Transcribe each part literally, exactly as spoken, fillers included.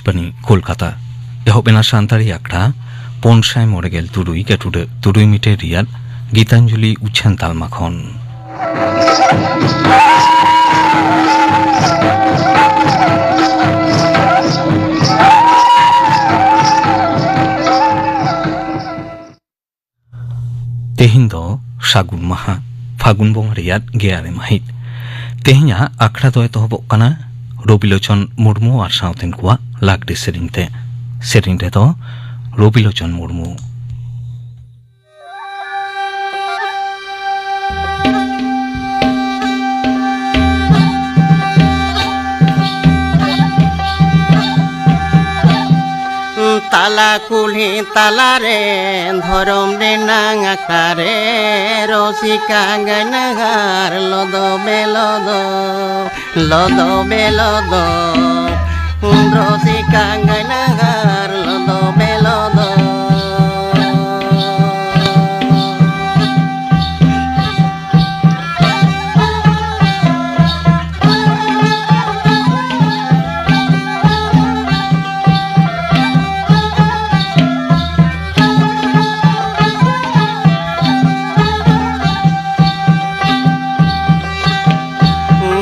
ᱟᱠᱟᱥᱵᱟᱱᱤ ᱠᱳᱞᱠᱟᱛᱟ᱾ ᱮᱦᱚᱵ ᱮᱱᱟ ᱥᱟᱱᱛᱟᱲᱤ ᱟᱠᱷᱲᱟ ᱯᱩᱱ ᱥᱟᱭ ᱢᱚᱬᱮ ᱜᱮᱞ ᱛᱩᱨᱩᱭ ᱜᱟᱹᱴᱩᱰᱟᱹ ᱛᱩᱨᱩᱭ ᱢᱤᱴᱟᱨ ᱨᱮᱭᱟᱜ ᱜᱤᱛᱟᱧᱡᱚᱞᱤ ᱩᱪᱷᱟᱹᱱ ᱛᱟᱞᱢᱟ ᱠᱷᱚᱱ᱾ ᱛᱮᱦᱮᱧ ᱫᱚ ᱥᱟᱹᱜᱩᱱ ᱢᱟᱦᱟ, ᱯᱷᱟᱹᱜᱩᱱ ᱵᱚᱸᱜᱟ ᱨᱮᱭᱟᱜ ᱜᱮᱞ ᱟᱨᱮ ᱢᱟᱹᱦᱤᱛ᱾ ᱛᱮᱦᱮᱧᱟᱜ ᱟᱠᱷᱲᱟ ᱫᱚ ᱮᱛᱚᱦᱚᱵᱚᱜ ᱠᱟᱱᱟ ᱨᱚᱵᱤᱞᱳᱪᱚᱱ ᱢᱩᱨᱢᱩ ᱟᱨ ᱥᱟᱶᱛᱮᱱ ᱠᱚᱣᱟᱜ ᱞᱟᱜᱽᱲᱮ ᱥᱮᱨᱮᱧ ᱛᱮ᱾ ᱥᱮᱨᱮᱧ ᱨᱮᱫᱚ ᱨᱚᱵᱤᱞᱳᱪᱚᱱ ᱢᱩᱨᱢᱩ᱾ ᱛᱟᱞᱟ ᱠᱩᱞᱦᱤ ᱛᱟᱞᱟᱨᱮ ᱫᱷᱚᱨᱚᱢ ᱨᱮᱱᱟᱝ ᱟᱠᱷᱲᱟ ᱨᱮ ᱨᱚᱥᱤᱠᱟ ᱜᱟᱭᱱᱟᱦᱟᱨ ᱞᱚᱫᱚ ᱵᱮᱞᱚᱫᱚ, ᱞᱚᱫᱚ ᱵᱮᱞᱚᱫᱚ, ᱨᱚᱥᱤᱠᱟ ᱜᱟᱭᱱᱟᱦᱟᱨ ᱞᱚᱫᱚ ᱵᱮᱞᱚᱫᱚ᱾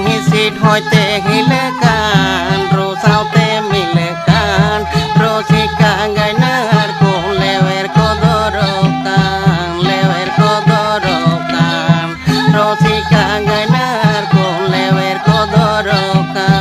ᱦᱤᱥᱤᱫ ᱦᱚᱭᱛᱮ ᱦᱤᱞᱟᱹᱜ ᱠᱟᱱ, ᱨᱩ ᱥᱟᱶᱛᱮ ᱢᱤᱞᱟᱹᱜ ᱠᱟᱱ, ᱨᱩᱥᱤᱠᱟ ᱜᱟᱭᱱᱟᱦᱟᱨ ᱠᱚ ᱞᱮᱣᱮᱨ ᱠᱚ ᱫᱚᱨᱚᱜ ᱠᱟᱱ, ᱞᱮᱣᱮᱨ ᱠᱚ ᱫᱚᱨᱚᱜ ᱠᱟᱱ, ᱨᱩᱥᱤᱠᱟ ᱜᱟᱭᱱᱟᱦᱟᱨ ᱠᱚ ᱞᱮᱣᱮᱨ ᱠᱚ ᱫᱚᱨᱚᱜ ᱠᱟᱱ᱾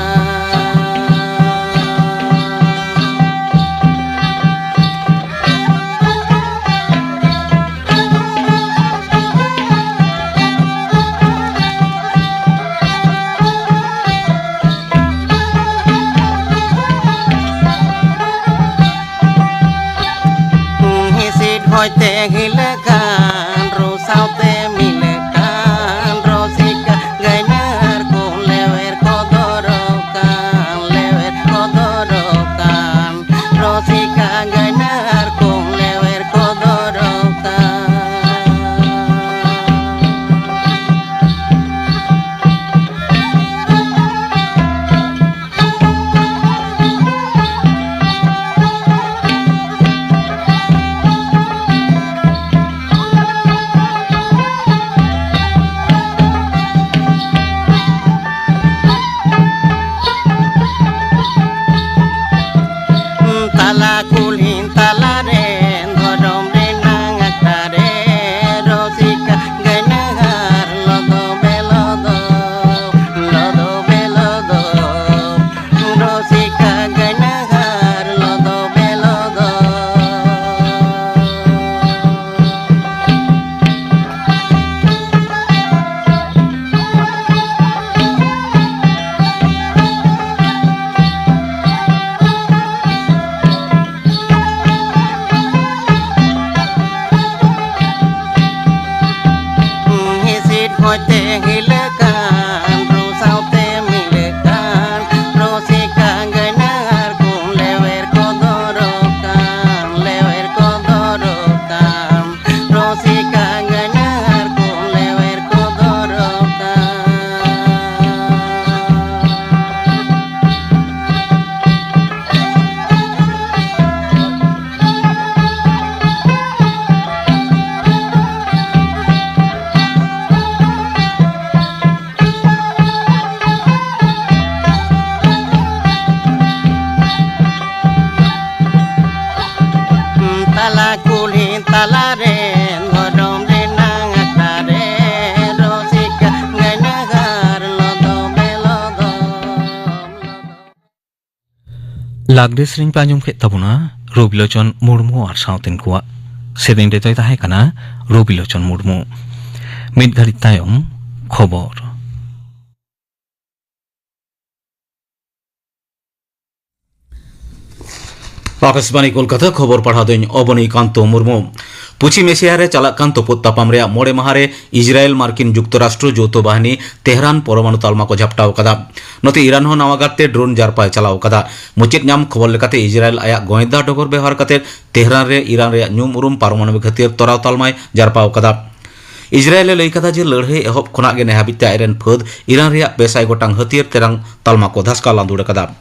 ᱦᱤᱥᱤᱫ ᱦᱚᱭᱛᱮ ᱦᱤᱞᱟᱹᱜ ᱠᱟᱱ, ᱨᱩ ᱥᱟᱶᱛᱮ ᱢᱤᱞᱟᱹᱜ ᱠᱟᱱ, ᱨᱚᱥᱤᱠᱟ ᱜᱟᱭᱱᱟᱦᱟᱨ ᱠᱚ ᱞᱮᱣᱮᱨ ᱠᱚ ᱫᱚᱨᱚᱜ ᱠᱟᱱ, ᱞᱮᱣᱮᱨ ᱠᱚ ᱫᱚᱨᱚᱜ ᱠᱟᱱ, ᱨᱚᱥᱤᱠᱟ ᱜᱟᱭᱱᱟᱦᱟᱨ ᱠᱚ ᱞᱮᱣᱮᱨ ᱠᱚ ᱫᱚᱨᱚᱜ ᱠᱟᱱ᱾ ᱛᱟᱞᱟᱨᱮ ᱫᱷᱚᱨᱚᱢ ᱨᱮᱱᱟᱝ ᱟᱠᱷᱲᱟ ᱨᱮ ᱨᱩᱥᱤᱠᱟ ᱜᱟᱭᱱᱟᱦᱟᱨ ᱞᱚᱫᱚᱢ ᱨᱮ ᱞᱚᱫᱚᱢ᱾ ᱞᱟᱜᱽᱲᱮ ᱥᱮᱨᱮᱧ ᱯᱮ ᱟᱸᱡᱚᱢ ᱠᱮᱫ ᱛᱟᱵᱚᱱᱟ ᱨᱚᱵᱤᱞᱳᱪᱚᱱ ᱢᱩᱨᱢᱩ ᱟᱨ ᱥᱟᱶᱛᱮᱱ ᱠᱚᱣᱟᱜ᱾ ᱥᱮᱨᱮᱧ ᱨᱮᱫᱚᱭ ᱛᱟᱦᱮᱸ ᱠᱟᱱᱟ ᱨᱚᱵᱤᱞᱳᱪᱚᱱ ᱢᱩᱨᱢᱩ᱾ ᱢᱤᱫ ᱜᱷᱟᱹᱲᱤᱡ ᱛᱟᱭᱚᱢ ᱠᱷᱚᱵᱚᱨ᱾ ᱟᱠᱟᱥᱵᱟᱬᱤ ᱠᱳᱞᱠᱟᱛᱟ, ᱠᱷᱚᱵᱚᱨ ᱯᱟᱲᱦᱟᱣ ᱫᱚᱧ ᱚᱵᱚᱱᱤ ᱠᱟᱱᱛᱚ ᱢᱩᱨᱢᱩ᱾ ᱯᱚᱪᱷᱤᱢ ᱮᱥᱤᱭᱟ ᱨᱮ ᱪᱟᱞᱟᱜ ᱠᱟᱱ ᱛᱩᱯᱩᱫ ᱛᱟᱯᱟᱢ ᱨᱮᱭᱟᱜ ᱢᱚᱬᱮ ᱢᱟᱦᱟ ᱨᱮ ᱤᱥᱨᱟᱭᱮᱞ ᱢᱟᱨᱠᱤᱱ ᱡᱩᱠᱛᱚᱨᱟᱥᱴᱨᱚ ᱡᱳᱣᱛᱷᱚ ᱵᱟᱦᱤᱱᱤ ᱛᱮᱦᱨᱟᱱ ᱯᱚᱨᱚᱢᱟᱬᱩ ᱛᱟᱞᱢᱟ ᱠᱚ ᱡᱷᱟᱯᱴᱟᱣ ᱟᱠᱟᱫᱟ᱾ ᱱᱚᱛᱮ ᱤᱨᱟᱱ ᱦᱚᱸ ᱱᱟᱣᱟ ᱜᱟᱨᱛᱮ ᱰᱨᱳᱱ ᱡᱟᱨᱯᱟᱭ ᱪᱟᱞᱟᱣ ᱟᱠᱟᱫᱟ᱾ ᱢᱩᱪᱟᱹᱫ ᱧᱟᱢ ᱠᱷᱚᱵᱚᱨ ᱞᱮᱠᱟᱛᱮ, ᱤᱥᱨᱟᱭᱮᱞ ᱟᱭᱟᱜ ᱜᱚᱸᱭᱫᱟ ᱰᱚᱜᱚᱨ ᱵᱮᱣᱦᱟᱨ ᱠᱟᱛᱮ ᱛᱮᱦᱨᱟᱱ ᱨᱮ ᱤᱨᱟᱱ ᱨᱮᱭᱟᱜ ᱧᱩᱢ ᱩᱨᱩᱢ ᱯᱟᱨᱚᱢᱟᱬᱩᱵᱤᱠ ᱦᱟᱹᱛᱭᱟᱹᱨ ᱛᱚᱨᱟᱣ ᱛᱟᱞᱢᱟᱭ ᱡᱟᱨᱯᱟᱣ ᱟᱠᱟᱫᱟ᱾ ᱤᱥᱨᱟᱭᱮᱞ ᱮ ᱞᱟᱹᱭ ᱠᱟᱫᱟ ᱡᱮ ᱞᱟᱹᱲᱦᱟᱹᱭ ᱮᱦᱚᱵ ᱠᱷᱚᱱᱟᱜ ᱜᱮ ᱱᱮᱦᱟᱹᱵᱤᱡ ᱛᱮ ᱟᱡᱨᱮᱱ ᱯᱷᱟᱹᱫ ᱤᱨᱟᱱ ᱨᱮᱭᱟᱜ ᱯᱮ ᱥᱟᱭ ᱜᱚᱴᱟᱝ ᱦᱟᱹᱛᱭᱟᱹᱨ ᱛᱮᱨᱟᱝ ᱛᱟᱞᱢᱟ ᱠᱚ ᱫᱷᱟᱥᱠᱟ ᱞᱟᱸᱫᱩᱲ ᱟᱠᱟᱫᱟ᱾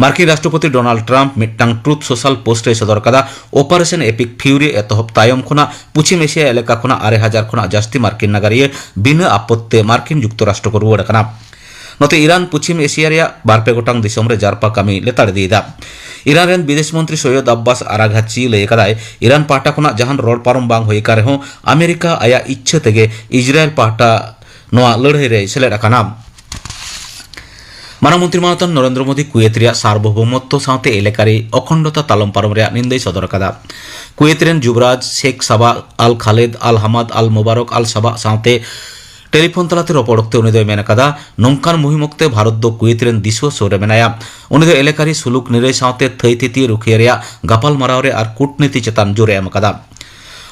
ᱢᱟᱨᱠᱤᱱ ᱨᱟᱥᱴᱨᱚᱯᱚᱛᱤ ᱰᱳᱱᱟᱞᱰ ᱴᱨᱟᱢᱯ ᱢᱤᱫᱴᱟᱝ ᱴᱨᱩᱛᱷ ᱥᱳᱥᱟᱞ ᱯᱳᱥᱴ ᱨᱮᱭ ᱥᱚᱫᱚᱨ ᱠᱟᱫᱟ, ᱚᱯᱟᱨᱮᱥᱚᱱ ᱮᱯᱤᱠ ᱯᱷᱤᱭᱩᱨᱤ ᱮᱛᱚᱦᱚᱵ ᱛᱟᱭᱚᱢ ᱠᱷᱚᱱᱟᱜ ᱯᱚᱪᱷᱤᱢ ᱮᱥᱤᱭᱟ ᱮᱞᱟᱠᱟ ᱠᱷᱚᱱᱟᱜ ᱟᱨᱮ ᱦᱟᱡᱟᱨ ᱠᱷᱚᱱᱟᱜ ᱡᱟᱹᱥᱛᱤ ᱢᱟᱨᱠᱤᱱ ᱱᱟᱜᱟᱨᱤᱭᱟᱹ ᱵᱤᱱᱟᱹ ᱟᱯᱚᱛ ᱛᱮ ᱢᱟᱨᱠᱤᱱ ᱡᱩᱠᱛᱚᱨᱟᱥᱴᱨᱚ ᱠᱚ ᱨᱩᱣᱟᱹᱲ ᱟᱠᱟᱱᱟ᱾ ᱱᱚᱛᱮ ᱤᱨᱟᱱ ᱯᱚᱪᱷᱤᱢ ᱮᱥᱤᱭᱟ ᱨᱮᱭᱟᱜ ᱵᱟᱨᱯᱮ ᱜᱚᱴᱟᱝ ᱫᱤᱥᱚᱢ ᱨᱮ ᱡᱟᱨᱯᱟ ᱠᱟᱹᱢᱤ ᱞᱮᱛᱟᱲ ᱤᱫᱤᱭᱮᱫᱟ᱾ ᱤᱨᱟᱱ ᱨᱮᱱ ᱵᱤᱫᱮᱥ ᱢᱚᱱᱛᱨᱤ ᱥᱳᱭᱭᱚᱫ ᱟᱵᱵᱟᱥ ᱟᱨᱟᱜᱷᱟᱪᱤ ᱞᱟᱹᱭ ᱟᱠᱟᱫᱟᱭ, ᱤᱨᱟᱱ ᱯᱟᱦᱴᱟ ᱠᱷᱚᱱᱟᱜ ᱡᱟᱦᱟᱱ ᱨᱚᱲ ᱯᱟᱨᱚᱢ ᱵᱟᱝ ᱦᱩᱭ ᱟᱠᱟᱱ ᱨᱮᱦᱚᱸ ᱟᱢᱮᱨᱤᱠᱟ ᱟᱭᱟᱜ ᱤᱪᱪᱷᱟᱹ ᱛᱮᱜᱮ ᱤᱥᱨᱟᱭᱮᱞ ᱯᱟᱦᱴᱟ ᱱᱚᱣᱟ ᱞᱟᱹᱲᱦᱟᱹᱭ ᱨᱮᱭ ᱥᱮᱞᱮᱫ ᱟᱠᱟᱱᱟ᱾ ᱢᱟᱨᱟᱝ ᱢᱚᱱᱛᱨᱤ ᱢᱟᱱᱚᱛᱟᱱ ᱱᱚᱨᱮᱱᱫᱨᱚ ᱢᱳᱫᱤ ᱠᱩᱭᱮᱛ ᱨᱮᱭᱟᱜ ᱥᱟᱨᱵᱚᱵᱷᱳᱣᱢᱚᱛᱛᱚ ᱥᱟᱶᱛᱮ ᱮᱞᱮᱠᱟᱨᱤ ᱚᱠᱷᱚᱱᱰᱚᱛᱟ ᱛᱟᱞᱚᱢ ᱯᱟᱨᱚᱢ ᱨᱮᱭᱟᱜ ᱱᱤᱱᱫᱟᱹᱭ ᱥᱚᱫᱚᱨ ᱟᱠᱟᱫᱟ᱾ ᱠᱩᱭᱮᱛ ᱨᱮᱱ ᱡᱩᱵᱽᱨᱟᱡᱽ ᱥᱮᱠᱷ ᱥᱟᱵᱟ ᱟᱞ ᱠᱷᱟᱞᱮᱫ ᱟᱞ ᱦᱟᱢᱟᱫ ᱟᱞ ᱢᱩᱵᱟᱨᱚᱠ ᱟᱞ ᱥᱟᱵᱟ ᱥᱟᱶᱛᱮ ᱴᱮᱞᱤᱯᱷᱳᱱ ᱛᱟᱞᱟᱛᱮ ᱨᱚᱯᱚᱲ ᱚᱠᱛᱮ ᱩᱱᱤ ᱫᱚᱭ ᱢᱮᱱ ᱟᱠᱟᱫᱟ, ᱱᱚᱝᱠᱟᱱ ᱢᱩᱦᱤᱢ ᱚᱠᱛᱮ ᱵᱷᱟᱨᱚᱛ ᱫᱚ ᱠᱩᱭᱮᱛ ᱨᱮᱱ ᱫᱤᱥᱩᱣᱟᱹ ᱥᱩᱨ ᱨᱮ ᱢᱮᱱᱟᱭᱟ᱾ ᱩᱱᱤ ᱫᱚ ᱮᱞᱮᱠᱟᱨᱤ ᱥᱩᱞᱩᱠ ᱱᱤᱨᱟᱹᱭ ᱥᱟᱶᱛᱮ ᱛᱷᱟᱹᱭ ᱛᱷᱤᱛᱤ ᱨᱩᱠᱷᱤᱭᱟᱹ ᱨᱮᱭᱟᱜ ᱜᱟᱯᱟᱞᱢᱟᱨᱟᱣ ᱨᱮ ᱟᱨ ᱠᱩᱴᱱᱤᱛᱤ ᱪᱮᱛᱟᱱ ᱡᱳᱨ ᱮ ᱮᱢ ᱟᱠᱟᱫᱟ᱾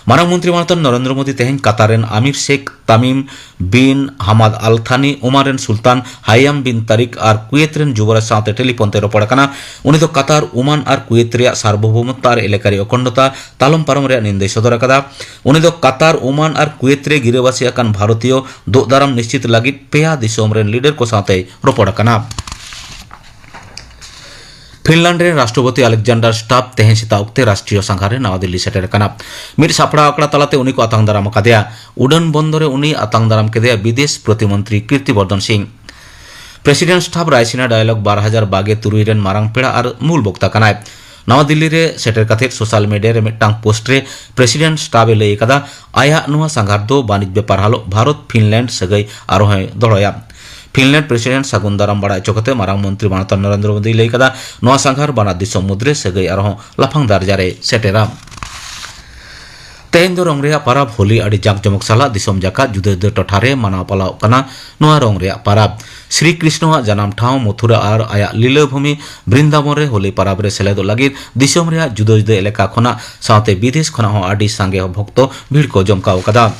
ᱢᱟᱨᱟᱝ ᱢᱚᱱᱛᱨᱤ ᱢᱟᱱᱚᱛᱟᱱ ᱱᱚᱨᱮᱱᱫᱨᱚ ᱢᱳᱫᱤ ᱛᱮᱦᱮᱧ ᱠᱟᱛᱟᱨ ᱨᱮᱱ ᱟᱢᱤᱨ ᱥᱮᱠᱷ ᱛᱟᱢᱤᱢ ᱵᱤᱱ ᱦᱟᱢᱟᱫ ᱟᱞ ᱛᱷᱟᱱᱤ, ᱳᱢᱟᱱ ᱨᱮᱱ ᱥᱩᱞᱛᱟᱱ ᱦᱟᱭᱟᱢ ᱵᱤᱱ ᱛᱟᱨᱤᱠ ᱟᱨ ᱠᱩᱭᱮᱛ ᱨᱮᱱ ᱡᱩᱵᱚᱨᱟᱡᱽ ᱥᱟᱶᱛᱮ ᱴᱮᱞᱤᱯᱷᱳᱱ ᱛᱮ ᱨᱚᱯᱚᱲ ᱟᱠᱟᱱᱟ᱾ ᱩᱱᱤ ᱫᱚ ᱠᱟᱛᱟᱨ, ᱳᱢᱟᱱ ᱟᱨ ᱠᱩᱭᱮᱛ ᱨᱮᱭᱟᱜ ᱥᱟᱨᱵᱚᱵᱷᱳᱣᱢᱚᱛᱛᱚ ᱟᱨ ᱮᱞᱮᱠᱟᱨᱤ ᱚᱠᱷᱚᱱᱰᱚᱛᱟ ᱛᱟᱞᱚᱢ ᱯᱟᱨᱚᱢ ᱨᱮᱭᱟᱜ ᱱᱤᱱᱫᱟᱹᱭ ᱥᱚᱫᱚᱨ ᱟᱠᱟᱫᱟ᱾ ᱩᱱᱤ ᱫᱚ ᱠᱟᱛᱟᱨ, ᱳᱢᱟᱱ ᱟᱨ ᱠᱩᱭᱮᱛ ᱨᱮ ᱜᱤᱨᱟᱹᱵᱟᱹᱥᱤ ᱟᱠᱟᱱ ᱵᱷᱟᱨᱚᱛᱤᱭᱚ ᱫᱳᱜ ᱫᱟᱨᱟᱢ ᱱᱤᱥᱪᱤᱛ ᱞᱟᱹᱜᱤᱫ ᱯᱮᱭᱟ ᱫᱤᱥᱚᱢ ᱨᱮᱱ ᱞᱤᱰᱟᱨ ᱠᱚ ᱥᱟᱶᱛᱮᱭ ᱨᱚᱯᱚᱲ ᱟᱠᱟᱱᱟ᱾ ᱯᱷᱤᱱᱞᱟᱱᱰ ᱨᱮᱱ ᱨᱟᱥᱴᱨᱚᱯᱚᱛᱤ ᱟᱞᱮᱠᱡᱟᱱᱰᱟᱨ ᱥᱴᱟᱵ ᱛᱮᱦᱮᱧ ᱥᱮᱛᱟᱜ ᱚᱠᱛᱮ ᱨᱟᱥᱴᱨᱤᱭᱚ ᱥᱟᱸᱜᱷᱟᱨ ᱨᱮ ᱱᱟᱣᱟ ᱫᱤᱞᱞᱤ ᱥᱮᱴᱮᱨ ᱟᱠᱟᱱᱟ᱾ ᱢᱤᱫ ᱥᱟᱯᱲᱟᱣ ᱟᱠᱷᱲᱟ ᱛᱟᱞᱟᱛᱮ ᱩᱱᱤ ᱠᱚ ᱟᱛᱟᱝ ᱫᱟᱨᱟᱢ ᱟᱠᱟᱫᱮᱭᱟ᱾ ᱩᱰᱟᱹᱱ ᱵᱚᱱᱫᱚᱨ ᱨᱮ ᱩᱱᱤ ᱟᱛᱟᱝ ᱫᱟᱨᱟᱢ ᱠᱮᱫᱮᱭᱟ ᱵᱤᱫᱮᱥ ᱯᱨᱚᱛᱤᱢᱚᱱᱛᱨᱤ ᱠᱤᱨᱛᱤ ᱵᱚᱨᱫᱷᱚᱱ ᱥᱤᱝ᱾ ᱯᱨᱮᱥᱤᱰᱮᱱᱴ ᱥᱴᱟᱵ ᱨᱟᱭᱥᱤᱱᱟ ᱰᱟᱭᱞᱚᱜ ᱵᱟᱨ ᱦᱟᱡᱟᱨ ᱵᱟᱜᱮ ᱛᱩᱨᱩᱭ ᱨᱮᱱ ᱢᱟᱨᱟᱝ ᱯᱮᱲᱟ ᱟᱨ ᱢᱩᱞ ᱵᱚᱠᱛᱟ ᱠᱟᱱᱟᱭ᱾ ᱱᱟᱣᱟ ᱫᱤᱞᱞᱤ ᱨᱮ ᱥᱮᱴᱮᱨ ᱠᱟᱛᱮ ᱥᱳᱥᱟᱞ ᱢᱤᱰᱤᱭᱟ ᱨᱮ ᱢᱤᱫᱴᱟᱝ ᱯᱳᱥᱴ ᱨᱮ ᱯᱨᱮᱥᱤᱰᱮᱱᱴ ᱥᱴᱟᱵ ᱮ ᱞᱟᱹᱭ ᱟᱠᱟᱫᱟ, ᱟᱭᱟᱜ ᱱᱚᱣᱟ ᱥᱟᱸᱜᱷᱟᱨ ᱫᱚ ᱵᱟᱹᱱᱤᱡᱽ ᱵᱮᱯᱟᱨ ᱦᱟᱞᱚᱜ ᱵᱷᱟᱨᱚᱛ ᱯᱷᱤᱱᱞᱮᱱᱰ ᱥᱟᱹᱜᱟᱹᱭ ᱟᱨᱦᱚᱸᱭ ᱫᱚᱦᱲᱟᱭᱟ᱾ ᱯᱷᱤᱱᱞᱮᱱᱰ ᱯᱨᱮᱥᱤᱰᱮᱱᱴ ᱥᱟᱹᱜᱩᱱ ᱫᱟᱨᱟᱢ ᱵᱟᱲᱟᱭ ᱦᱚᱪᱚ ᱠᱟᱛᱮ ᱢᱟᱨᱟᱝ ᱢᱚᱱᱛᱨᱤ ᱢᱟᱱᱚᱛᱟᱱ ᱱᱚᱨᱮᱱᱫᱨᱚ ᱢᱳᱫᱤᱭ ᱞᱟᱹᱭ ᱠᱟᱫᱟ, ᱱᱚᱣᱟ ᱥᱟᱸᱜᱷᱟᱨ ᱵᱟᱱᱟᱨ ᱫᱤᱥᱚᱢ ᱢᱩᱫᱽᱨᱮ ᱥᱟᱹᱜᱟᱹᱭ ᱟᱨᱦᱚᱸ ᱞᱟᱯᱷᱟᱝ ᱫᱟᱨᱡᱟ ᱨᱮ ᱥᱮᱴᱮᱨᱟ᱾ ᱛᱮᱦᱮᱧ ᱫᱚ ᱨᱚᱝ ᱨᱮᱭᱟᱜ ᱯᱟᱨᱟᱵᱽ ᱦᱳᱞᱤ ᱟᱹᱰᱤ ᱡᱟᱸᱠ ᱡᱚᱢᱚᱠ ᱥᱟᱞᱟᱜ ᱫᱤᱥᱚᱢ ᱡᱟᱠᱟᱛ ᱡᱩᱫᱟᱹ ᱡᱩᱫᱟᱹ ᱴᱚᱴᱷᱟ ᱨᱮ ᱢᱟᱱᱟᱣ ᱯᱟᱞᱟᱣᱚᱜ ᱠᱟᱱᱟ᱾ ᱱᱚᱣᱟ ᱨᱚᱝ ᱨᱮᱭᱟᱜ ᱯᱟᱨᱟᱵᱽ ᱥᱨᱤ ᱠᱨᱤᱥᱱᱚᱣᱟᱜ ᱡᱟᱱᱟᱢ ᱴᱷᱟᱶ ᱢᱚᱛᱷᱩᱨᱟ ᱟᱨ ᱟᱭᱟᱜ ᱞᱤᱞᱟᱹ ᱵᱷᱩᱢᱤ ᱵᱨᱤᱱᱫᱟᱵᱚᱱ ᱨᱮ ᱦᱳᱞᱤ ᱯᱟᱨᱟᱵᱽ ᱨᱮ ᱥᱮᱞᱮᱫᱚᱜ ᱞᱟᱹᱜᱤᱫ ᱫᱤᱥᱚᱢ ᱨᱮᱭᱟᱜ ᱡᱩᱫᱟᱹ ᱡᱩᱫᱟᱹ ᱮᱞᱟᱠᱟ ᱠᱷᱚᱱᱟᱜ ᱥᱟᱶᱛᱮ ᱵᱤᱫᱮᱥ ᱠᱷᱚᱱᱟᱜ ᱦᱚᱸ ᱟᱹᱰᱤ ᱥᱟᱸᱜᱮ ᱵᱷᱚᱠᱛᱚ ᱵᱷᱤᱲ ᱠᱚ ᱡᱚᱢᱠᱟᱣ ᱟᱠᱟᱫᱟ᱾